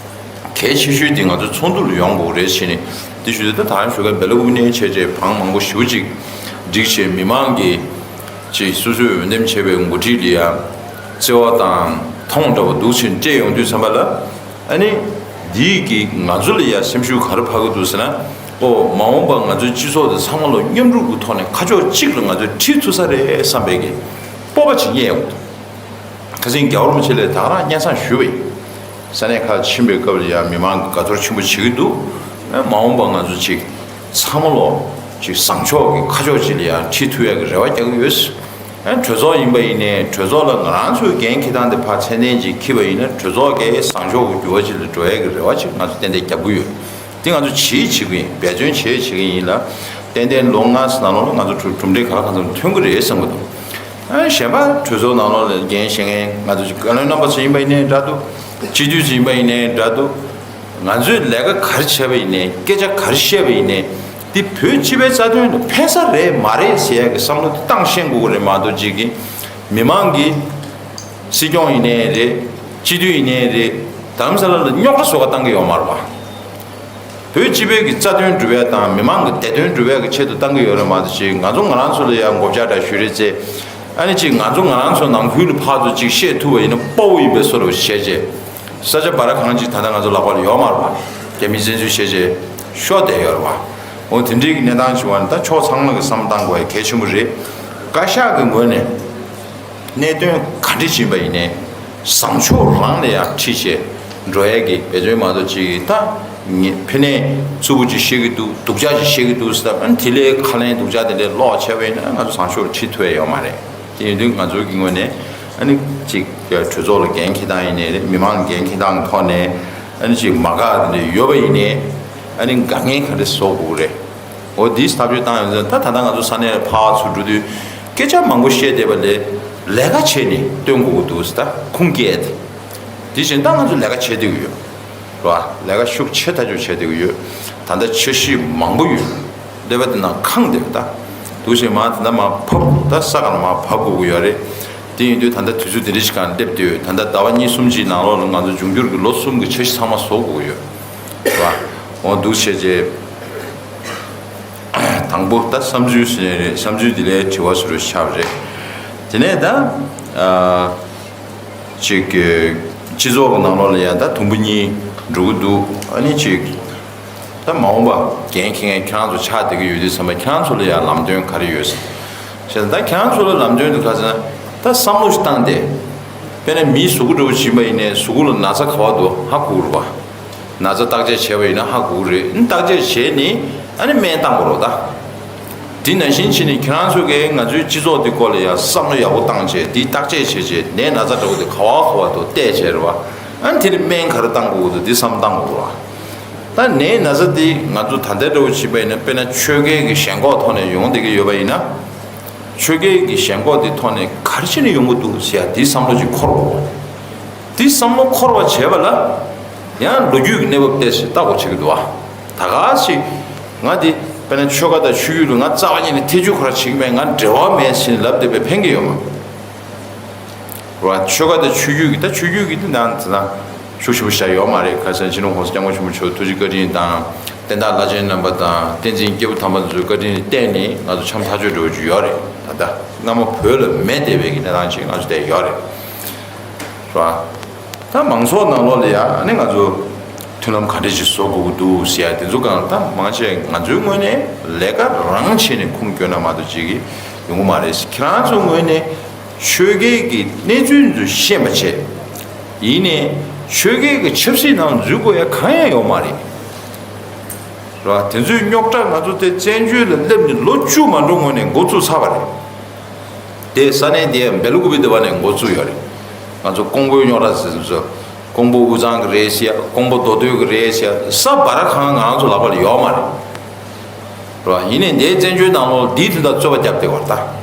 གལ་ཆེ་ཤོས་དེ་ང་ཚོ་ཚོགས་འདུ་ལ་ཡོང་དགོས་རེད་ཟེར་ནས་འདི་ཞུ་དུས་ད་ད་རང་ཞུ་མཁན་སྦེལ་ཀོབ་གནས་ཆེ་ཆེ་བང་མང་པོ་ཞེ་པོ་ཅིག་བསྒྲིགས་བྱས་མི་མང་གིས་ཅིག་སོ་སོས་འོས་འདེམས་བྱས་པའི་འགོ་ཁྲིད་ལ་ཡ་བརྩེ་བ་དང་མཐོང་འདྲ་བོ་འདུག་ཟེར་ནས་སྤྲད་ཡོང་དུས་ཙམ་པ་ལ་ཨ་ནི་འདིས་ཀྱིས་ང་ཚོ་ལ་ཡ་སེམས་ཤུགས་ག་རེ་འཕར་གི་འདུག་ཟེར་ན། ཨོ་མ་འོངས་པ་ང་ཚོའི་སྤྱི་ཚོགས་དེ་ཚང་མ་ལ་མཉམ་རུབ་ཀྱི་ཐོག་ནས་ཁ་ཕྱོགས་གཅིག་ལ་ང་ཚོས་ཁྲིད་ཐུབ་ས་རེད་བསམ་པའི་གི་སྤོབས་པ་ཅིག་རྙེད་ཡོང་གི་འདུག་ཁ་སང་རྒྱལ་བ་རིན་པོ་ཆེ་ལ་ད་ག་རང་སྙན་སེང་ཞུས་པ་ཡིན། ས་གནས་ཁག་ཕྱིན་པའི་སྐབས་ལ་ཡང་མི་མང་གིས་དགའ་ཚོར་ཆེན་པོ་བྱེད་ཀྱི་འདུག་ཨ་མ་འོངས་པ་ང་ཚོ་ཅིག་ཚང་མ་ལོ་ཅིག་བཟང་ཕྱོགས་ཀྱི་ཁ་ཕྱོགས་ཅིག་ལ་ཡང་ཁྲིད་ཐུབ་ཡག་གི་རེ་བ་རྒྱག་གི་ཡོད། ཨ་གྲོས་ཚོགས་ཡིན་པ་ཡིན་ནའི་གྲོས་ཚོགས་ལ་ང་རང་ཚོའི་འགན་འཁྱེར་སྟངས་དེ་ཕར་ཚད་ལྡན་ཅིག་འཁྱེར་བ་ཡིན་ན་གྲོས་ཚོགས་ཀྱི་བཟང་ཕྱོགས་ཀྱི་འགྱུར་བ་ཅིག་ལ་འགྲོ་ཡག་གི་རེ་བ་ཅིག་ང་ཚོ་ཏན་ཏན་རྒྱབ་ཀྱི་ཡོད། དེ་ང་ཚོ་བྱེད་བྱེད་ཀྱི་ཡིན། འབད་བརྩོན་བྱེད་བྱེད་ཀྱི་ཡིན་ལ། ཏན་ཏན་ལོ་ལྔ་ཙམ་ནང་ལོགས་ལ་ང་ཚོ་གྲུབ་གྲུབ་འབྲས་ག་ལ་གང་འཚམ་ཐོན་གྱི་རེད་བསམ་གྱི་འདུག་ཨ་གཞན་པ་གྲོས་ཚོགས་ནང་ལོགས་ལ་འགན་བཞེས་མཁན་ང་ཚོ་ཅིག་བཀའ་བློན་རྣམ་པ་ཚོ་ཡིན་པ་ཡིན་ནའི་འདྲ་འདུག་སྤྱི་འཐུས་ཚོ་ཡིན་པ་ཡིན་ནའི་འདྲ་འདུག་ང་ཚོས་ལས་ཀ་ག་རེ་བྱས་པ་ཡིན་ནའི་སྐད་ཆ་ག་རེ་བཤད་པ་ཡིན་ནའི་འདི་བོད་སྤྱི་པའི་རྩ་དོན་ལ་ཕན་ས་རེད་མ་རེད་ཟེར་ཡག་གི་བསམ་བློ་དེ་བཏང་ཤེས་དགོས་ཀྱི་རེད་མ་གཏོགས་ཅིག་གི་མི་མང་གི་སྲིད་སྐྱོང་ཡིན་ནའི་རེད། སྤྱི་འཐུས་ཡིན་ནའི་རེད། དྷ་རམ་ས་ལ་ལ་རྙོག་དྲ་བཟོ་ག་བཏང་གི་ཡོད་མ་རེད་བ། བོད་སྤྱི་པའི་གི་རྩ་དོན་སྒྲུབ་ཡ་དང་མི་མང་གི་བདེ་དོན་སྒྲུབ་ཡ་གི་ཆེད་དུ་བཏང་གི་ཡོད་རེད་མ་གཏོགས་ཅིག་ང་ཚོ་ང་རང་ཚོ་ལ་ཡ་མགོ་བཅག་འདྲ་ཞུ་རེད་ཚེ། ཨ་ནི་ཅིག་ང་ཚོ་ང་རང་ཚོ་ནང་ཁུལ་ལ་ཕར་ཚུར་ཅིག་བཤད་ཐུབ་པ་ཡིན་ན་དཔའ་བོ་ཡིན་པའི་བཟོ་འདྲ་བྱས་རྗེས་ས་ཆ་བར་གང་ཅིག་ད་ལྟ་ང་ཚོ་ལག་པ་ལ་ཡོད་མ་རེད་བ། རྒྱ་མིས་བཙན་འཛུལ་བྱས་རྗེས་ཤོར་བསྡད་ཡོད་རེད་བ། འོ་དེ་འདྲའི་གི་གནས་སྟངས་ཅིག་བ་ནི་ད་ཕྱོགས་ཚང་མ་གི་བསམ་བློ་བཏང་དགོས་ཡ་གལ་ཆེན་པོ་རེད། བཀའ་ཤག་གི་ངོས་ནས་གནད་དོན་ག་འདྲ་ཕྱིན་པ་ཡིན་ནའི་བཟང་ཕྱོགས་རང་ལ་ཡང་ཁྲིད་བྱས་འགྲོ་ཡས་ཀྱི་འབད་བརྩོན་མ་གཏོགས་ཅིག་ད་ངས་ཕན་ནས་རྩུབ་པོ་ཅིག་བཤད་ཀྱི་འདུག་སྡུག་ཅག་ཅིག་བཤད་ཀྱི་འདུག་ཟེར་ད་ཨ་ནི་དེ་ལས་ཁ་ལན་སྡུག་ཅག་དེ་འདྲའི་ལོག་བྱས་པ་ཡིན་ན་ང་ཚོ་བཟང་ཕྱོགས་ཁྲིད་ཐུབ་ཡས་ཡོད་མ་རེད། དེ་ཡིན་དུས་ང་ཚོའི་གི་ངོས་ནས་ཨ་ནི་ཅིག་གྲོས་ཚོགས་ལ་འགན་འཁྱེར་སྟངས་ཡིན་ནའི་རེད། མི་མང་ལ་འགན་འཁྱེར་སྟངས་ཐོག་ནས་ཨ་ནི་ཅིག་མ་དགའ་དེ་འདྲ་ཡོད་པ་ཡིན་ནའི་ཨ་ནི་དཀའ་ངལ་ག་འདྲ་བཟོ་དགོས་རེད། འོ་འདིའི་ཐག་གཅོད་བཏང་ཡོང་ཙང་ད་ད་ལྟ་ང་ཚོ་ས་གནས་ལ་ཕར་ཚུར་འགྲོ་དུས་སྐད་ཆ་མང་པོ་བཤད་བསྡད་པ་ལས་ལས་ཀ་བྱས་ནས་སྟོན་དགོས་ཀྱི་འདུག་ཟེར་ད་ཁུངས་སྐྱེལ་ཏེ། དེ་བཞིན་ད་ང་ཚོ་ལས་ཀ་བྱེད་བསྡད་ཀྱི་ཡོད་རེད་བ། ལས་ཀ་ཤུགས་ཆེ་ཐག་ཆོད་བྱེད་བསྡད་ཀྱི་ཡོད། ད་ལྟ་འཆར་གཞི་མང་པོ་ཡོད། སླེ་པ་དེ་ནང་ཁེངས་བསྡད་པ་ད། འདུག་བྱས་མར་ད་ལྟ་མར་ཕབ་ད་ས་ག་ལ་མར་བབས་དགོས་ཀྱི་ཡོད་རེད། དེ་ཡིན་དུས་ད་ལྟ་དུས་ཚོད་དེ་འདྲ་ཞིག་གང་སླེབས་བསྡད་ཡོད། ད་ལྟ་ཟླ་བ་གཉིས་གསུམ་གཅིག་ནང་ལོགས་ལ་ང་ཚོ་འབྱུང་འགྱུར་གྱི་ལོ་གསུམ་གྱི་འཆར་གཞི་ཚང་མ་བཟོ་དགོས་ཀྱི་ཡོད། རེད་བ། འོ་འདུག་བྱས་རྗེས། དང་པོ་ད་བསམ་ཚུལ་ཟེར་ནས་རེད། བསམ་ཚུལ་འདི་ལས་དྲི་བ་ཟེར་བ་ཆགས་པ་རེད། དེ་ནས་ད་ཨ་ཅིག་གི་སྤྱི་ཚོགས་ཀྱི་ནང་ལོགས་ལ་ཡང་ད་དུམ་བུ་གཉིས་འགྲོ་གི་འདུག་ཨ་ནི་ཅིག་ད་མ་འོངས་པ་འགན་འཁྱེར་མཁན་ཁྱེད་རང་ཚོ་ཆགས་བསྡད་ཀྱི་ཡོད་དུས་ཙམ་པ་ཁྱེད་རང་ཚོ་ལ་ཡང་ལམ་སྟོན་ག་རེ་ཡོད་ཟེར། བྱས་ཙང་ད་ཁྱེད་རང་ཚོ་ལ་ལམ་སྟོན་དུ་ག་ཟེར་ན་ད་བསམ་བློ་ཞིག་བཏང་སྟེ། དཔེར་ན་མིའི་གཟུགས་པོ་འདྲ་བོ་བྱིན་པ་ཡིན་ནའི་གཟུགས་པོ་ལ་ན་ཚ་ག་བ་འདུག་ཧ་གོ་གི་རེད་པ། ན་ཚ་བརྟག་དཔྱད་བྱས་པ་ཡིན་ན་ཧ་གོ་གི་རེད། བརྟག་དཔྱད་བྱས་ནས་ཨ་ནི་སྨན་བཏང་དགོས་རེད་ད། དེ་ནང་བཞིན་བྱས་ནས་ཁྱེད་རང་ཚོ་གིས་ང་ཚོའི་སྤྱི་ཚོགས་འདི་སྐོར་ལ་ཡང་བསམ་བློ་ཡག་པོ་བཏང་བྱས་དེ་བརྟག་དཔྱད་བྱས་བྱས་ནད་ན་ཚ་འདྲ་བོ་དེ་ག་བ་ག་བ་འདུག་བལྟས་བྱས་རེད་པ། ཨ་ནི་དེ་ནས་སྨན་ག་རེ་བཏང་དགོས་འདུག་དེ་བསམ་བཏང་དགོས་རེད་པ། ད་ནད་ན་ཚ་དེ་ང་ཚོ་ད་ལྟའི་འདྲ་བོ་བྱས་པ་ཡིན་ན་དཔེར་ན་ཆོས་རྒྱལ་གྱི་ཞེན་ཁོག་ཐོག་ནས་ཡོང་བསྡད་ཀྱི་ཡོད་པ་ཡིན་ན། ཆོས་རྒྱལ་གྱི་ཞེན་ཁོག་དེ་ཐོག་ནས་ག་རེ་བྱས་ནས་ཡོང་གི་འདུག་ཟེར་ཡ་དེའི་བསམ་བློ་ཅིག་འཁོར་དགོས། དེའི་བསམ་བློ་འཁོར་བ་བྱས་པ་ལ་ཡང་ལོ་རྒྱུས་ཀྱི་གནས་བབ་བལྟས་ཚེ་ལྟ་དགོས་བྱེད་ཀྱི་འདུག་ཨ། ད་ག་ཞིག་ང་དེ་དཔེར་ན་ཆོལ་ཁ་དང་ཆོས་བརྒྱུད་ལ་ང་རྩ་བ་ཉིད་ནས་ཐེ་བྱུས་ཁོ་ར་བྱེད་ཀྱི་མེད། ང་འབྲེལ་བ་མེད་ཟེར་ནས་ལབ་བསྡད་པས་ཕན་གྱི་ཡོད་མ་རེད་བ། ཆོལ་ཁ་དང་ཆོས་བརྒྱུད་ཀྱི་ད་ཆོས་བརྒྱུད་ཀྱི་དེ་ནང་དེ་ན་ཤུགས་ཆེན་པོ་བཞག་ཡོད་མ་རེད། ཁ་སང་སྤྱི་ནོར་༸གོང་ས་༸སྐྱབས་མགོན་ཆེན་པོ་མཆོག་ཐུགས་རྗེ་བཀའ་དྲིན་དང་བསྟན་བདག་བླ་ཆེན་རྣམ་པ་དང་བསྟན་འཛིན་སྐྱེས་བུ་དམ་པ་ཚོའི་བཀའ་དྲིན་བརྟེན་ནས་ང་ཚོ་འཆམ་ཐག་ཆོད་འགྲོ་རྒྱུ་ཡོད་རེད། ད་ལྟ་སྔ་མོ་བོད་ལ་མེད་བསྡད་པའི་གི་གནས་སྟངས་ཅིག་ང་ཚོ་བསྡད་ཡོད་རེད། རེད་བ། ད་མང་ཚོགས་ནང་ལོགས་ལ་ཡང་ཨ་ནི་ང་ཚོ་མཐུན་ལམ་ག་འདྲ་ཞིག་བཟོ་དགོས་ཀྱི་འདུག་ཟེར་ཡ་དེ་ཚོ་གང་ད་མང་ཆེ་ང་ཚོའི་ངོས་ནས་ལས་ཀ་རང་བྱས་ནས་ཁུངས་སྐྱོན་ན་མ་གཏོགས་ཅིག་གི་ཡོང་གི་མ་རེད། ཁྱེད་རང་ཚོའི་ངོས་ནས་ཆོས་རྒྱལ་གྱི་གནས་ཚུལ་ཚོ་ཤེས་པ་བྱས། ཡིན་ནའི་ཆོས་རྒྱལ་གྱི་ཆབ་སྲིད་ནང་འཛུལ་དགོས་ཡ་གང་ཡང་ཡོད་མ་རེད། རེད་བ། དེ་ཚོའི་རྙོག་དྲ་ང་ཚོ་དེ་བཙན་བྱོལ་ལ་སླེབས་ནས་ལོ་བཅུ་མ་འགྲོ་སྔོན་ནས་འགོ་བཙུགས་ཚར་བ་རེད། དེ་ས་གནས་དེ་སྦེལ་ཀོབ་དེ་བ་ནས་འགོ་བཙུགས་ཡོད་རེད། ང་ཚོ་ཀོང་པོའི་རྙོག་དྲ་ཟེར་ཚོ། ཀོང་པོ་དབུས་གཙང་གི་རེད་ཟེར་ཡ། ཀོང་པོ་མདོ་སྟོད་ཀྱི་རེད་ཟེར་ཡ། ས་བར་གང་ང་རང་ཚོ་ལག་པ་ལ་ཡོད་མ་རེད། རེད་བ། ཡིན་ནའི་འདིའི་བཙན་བྱོལ་ནང་ལོགས་འདིའི་དོན་དག་རྩོད་པ་བརྒྱབ་བསྡད་པ་རེད་ད།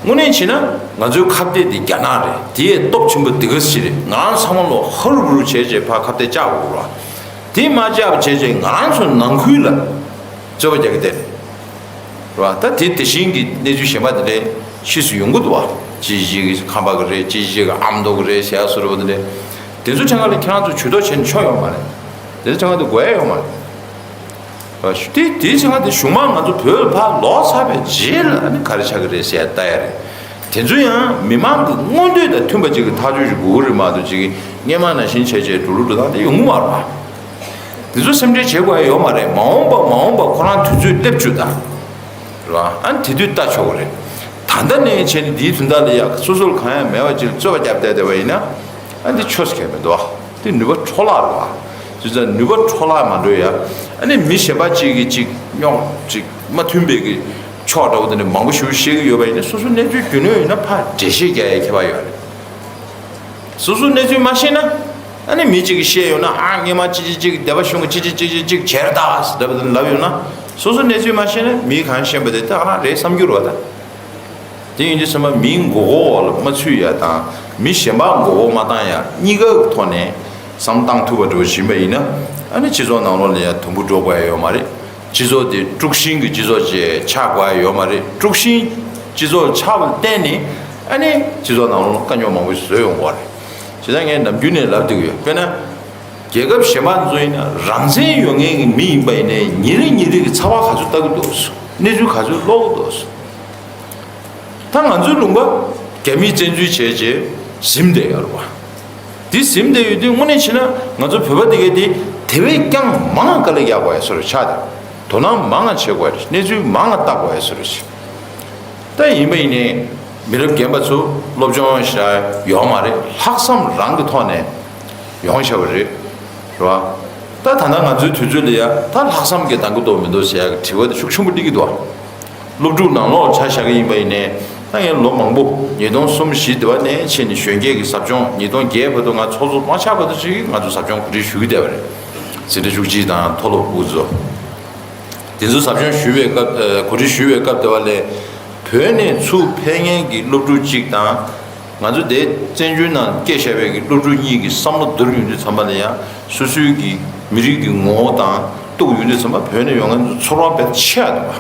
དངོས་གནས་བྱས་ན་ང་ཚོའི་ཁ་གཏད་འདི་རྒྱ་ནག་རེད། དེའི་སྟོབས་ཆེན་པོ་འདི་ག་ཞིག་རེད། ང་རང་ཚང་མ་ལོ་ཧ་རུ་རུ་བྱས་བྱས་ཕར་ཁ་གཏད་བཅག་དགོས་རེད་བ། དེ་མ་བཅག་པ་བྱས་བྱས་ང་རང་ཚོ་ནང་ཁུལ་ལ་རྩོད་པ་རྒྱག་གི་བསྡད་རེད་བ། ད་དེ་དེ་བཞིན་གྱི་གནས་ཚུལ་གཞན་པ་དེ་འདྲའི་ཕྱིས་སུ་ཡོང་གི་འདུག་བ། ཅི་ཞིག་གི་ཁམས་པ་གི་རེད། ཅི་ཞིག་གི་ཨ་མདོ་གི་རེད་ཟེར་ཡ་བཟོ་འདྲ་བ་དེ་འདྲ། དེ་ཚོ་ཆ་ངག་ལ་ཁྱེད་རང་ཚོ་ཇུས་གཏོགས་བྱས་ནས་ཆོག་ཡོད་མ་རེད། དེ་ཚོ་ཆ་ངག་དེ་དགོས་ཡ་ཡོད་མ་རེད། དེ་དེའི་ཕྱིར་ང་དེ་གཞུང་མང་ང་ཚོ་བོད་ལ་ཕར་ལོག་ཚར་བའི་རྗེས་ལ་ཨ་ནི་ག་རེ་ཆགས་ཀྱི་རེད་ཟེར་ལྟ་ཡ་རེད། དེ་ཚོ་ཡང་མི་མང་གི་མངོན་འདོད་དང་མཐུན་པ་ཅིག་གི་ཐག་གཅོད་ཅིག་དགོས་ཀྱི་རེད་མ་གཏོགས་ཅིག་གི་སྔོན་མ་ནང་བཞིན་བྱས་བྱས་འགྲོ་ལུགས་འགྲོ་སྟངས་དེ་ཡོང་གི་མ་རེད་པ། དེ་ཚོ་སེམས་ཁྲལ་བྱེད་དགོས་ཡ་ཡོད་མ་རེད། མ་འོངས་པ་མ་འོངས་པ་ཁོ་རང་དུས་ཚོད་སླེབས་བཅུག་དང་། རེད་པ། ཨ་ནི་དེ་དུས་ལྟ་ཆོག་གི་རེད། ད་ལྟ་ནས་བྱས་ནས་འདིའི་དོན་དག་ལ་ཡ་སོ་སོར་གང་ཡང་མེད་པ་ཅིག་རྩོད་པ་རྒྱབ་བསྡད་བསྡད་པ་ཡིན་ན། ཨ་འདི་ཆོས་སུ་ཁེལ་མི་འདུག་ཨ། འདི་ནུས་པ་འཕྲོ་བརླག་རེད་བ། བྱས་ཙང་ནུས་པ་འཕྲོ་བརླག་མ་འགྲོ་ཡ། ཨ་ནི་མི་གཞན་པ་གཅིག་གིས་གཅིག་རྙོག་གཅིག་མ་མཐུན་པའི་གི་ཕྱོགས་འདྲ་བོ་དེ་འདྲ་མང་པོ་ཞིག་བཤད་ཀྱི་ཡོད་པ་ཡིན་ན་སོ་སོ་གནས་ཚུལ་རྒྱུས་ལོན་ཡོད་ན་ཕར་འགྲེལ་བཤད་རྒྱག་ཡའི་ཁྱད་པར་ཡོད་རེད། སོ་སོ་གནས་ཚུལ་མ་ཤེས་ན། ཨ་ནི་མི་གཅིག་གིས་བཤད་ཡོད་ན་ཨ་སྔོན་མ་ཅི་ཅི་ཅིག་སྡེ་པ་གཞུང་གི་ཅི་ཅི་ཅི་ཅི་ཅིག་བྱས་རེད་ད་ཟེར་འདྲ་བོ་དེ་འདྲ་ལབ་ཡོད་ན་སོ་སོ་གནས་ཚུལ་མ་ཤེས་ན་མི་གང་བཤད་པ་དེ་ད་ག་རང་རེད་བསམ་རྒྱུ་རེད་བ་ད། དེ་ཡིན་དུས་ཚང་མ་མིའི་མགོ་སྐོར་འོག་ལ་མ་ཚུད་ཡ་དང་མི་གཞན་པ་མགོ་སྐོར་མ་བཏང་ཡ་གཉིས་ཀ་གི་ཐོག་ནས་ བསམ་བློ་བཏང་ཐུབ་པ་འདྲ་བོ་ཡིན་པ་ཡིན་ན། ཨ་ནི་སྤྱི་ཚོགས་ནང་ལོགས་ལ་ཡང་དུམ་བུ་འགྲོ་དགོས་ཡ་ཡོད་མ་རེད། སྤྱི་ཚོགས་དེ་དཀྲུག་ཤིང་གི་སྤྱི་ཚོགས་ཅིག་ཆགས་དགོས་ཡ་ཡོད་མ་རེད། དཀྲུག་ཤིང་སྤྱི་ཚོགས་ཆགས་པ་ལ་བརྟེན་ནས་ཨ་ནི་སྤྱི་ཚོགས་ནང་ལོགས་ལ་དཀའ་རྙོག་མང་པོ་ཞིག་བཟོས་ཡོང་གི་རེད། བྱས་ཙང་ངས་ནམ་རྒྱུན་ནས་ལབ་བསྡད་ཀྱི་ཡོད། དཔེར་ན། རྒྱལ་ཁབ་གཞན་པ་ཚོ་ཡིན་ན་རང་བཙན་ཡོད་མཁན་གྱི་མི་ཡིན་པ་ཡིན་ནའི་ཉིན་རེ་ཉིན་རེ་གི་ཚ་བ་ག་ཚོད་ལྟ་གི་འདུག་གནས་ཚུལ་ག་ཚོད་ཀློག་གི་འདུག་ད་ང་ཚོའི་ལུང་པ་རྒྱ་མིས་བཙན་འཛུལ་བྱས་རྗེས་ཟིན་བསྡད་ཡོད་རེད་པ། འདི་ཟིན་བསྡད་ཡོད་དུས་དངོས་གནས་བྱས་ན་ང་ཚོ་བོད་པ་དེ་གས་དེ་དེ་བས་ཀྱང་མང་ང་དཀའ་ལས་རྒྱག་དགོས་ཡ་བཟོ་འདྲ་ཆགས་ཏེ། དོ་སྣང་མང་ང་བྱེད་དགོས་ཡ་རེད། གནས་ཚུལ་མང་ང་བལྟ་དགོས་ཡ་བཟོ་འདྲ་ཞིག་ད་ཡིན་པ་ཡིན་ནའི་མི་རབས་རྒན་པ་ཚོ་སློབ་སྦྱོང་ཞེ་དྲག་ཡོད་མ་རེད། ལྷག་བསམ་རང་གི་ཐོག་ནས་ཡོང་བྱ་བ་རེད། རེད་བ། ད་ད་ལྟ་ང་ཚོའི་དུས་ཚོད་ལ་ཡ་ད་ལྷག་བསམ་གྱི་འདང་གི་འདུག་མི་འདུག་ཟེར་ཡ་གི་དྲི་བ་དེ་ཤུགས་ཆེན་པོ་སླེབས་ཀྱི་འདུག་བ། སློབ་ཕྲུག་ནང་ལོགས་ཆ་བཞག་གི་ཡིན་པ་ཡིན་ནའི་ད་ངས་ལོ་མང་པོ་ཉིས་སྟོང་གསུམ་བཞི་དེ་བ་ནས་ཕྱིན་ནས་གཞོན་སྐྱེས་ཀྱི་ཟབ་སྦྱོང་ཉིས་སྟོང་བརྒྱད་བར་དུ་ང་ཚོགས་གཙོ་མ་ཆགས་བར་དུ་ཅིག་ང་ཚོ་ཟབ་སྦྱོང་གོ་སྒྲིག་ཞུ་གི་བསྡད་པ་རེད། འཛིན་གྲྭ་བཅུ་གཅིག་དང་མཐོ་སློབ་དབུ་གཙོ། དེ་ཚོ་ཟབ་སྦྱོང་ཞུ་བའི་སྐབས་ཨ། གོ་སྒྲིག་ཞུ་བའི་སྐབས་དེ་བ་ལས། བོད་ནས་ཚུར་ཕེབས་མཁན་གྱི་སློབ་ཕྲུག་གཅིག་དང་། ང་ཚོ་དེ་བཙན་བྱོལ་ནང་སྐྱེས་བཞག་པའི་གི་སློབ་ཕྲུག་གཉིས་ཀྱི་བསམ་བློ་བསྡུར་ཡོང་དུས་ཙམ་པ་ལ་ཡང་སོ་སོའི་གི་མི་རིགས་ཀྱི་ངོ་བོ་དང་གཏུག་ཡོང་དུས་ཙམ་པ་བོད་ནས་ཡོང་མཁན་ཚོ་ཚོར་བ་དཔེ་ཆེ་བ་འདུག་བ།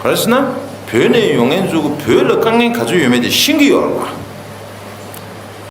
ག་རེ་ཟེར་ན། བོད་ནས་ཡོང་མཁན་ཚོ་གི་བོད་ལ་དཀའ་ངལ་ག་ཚོད་ཡོད་མེད་དེ་ཤེས་ཀྱི་ཡོད་རེད་བ།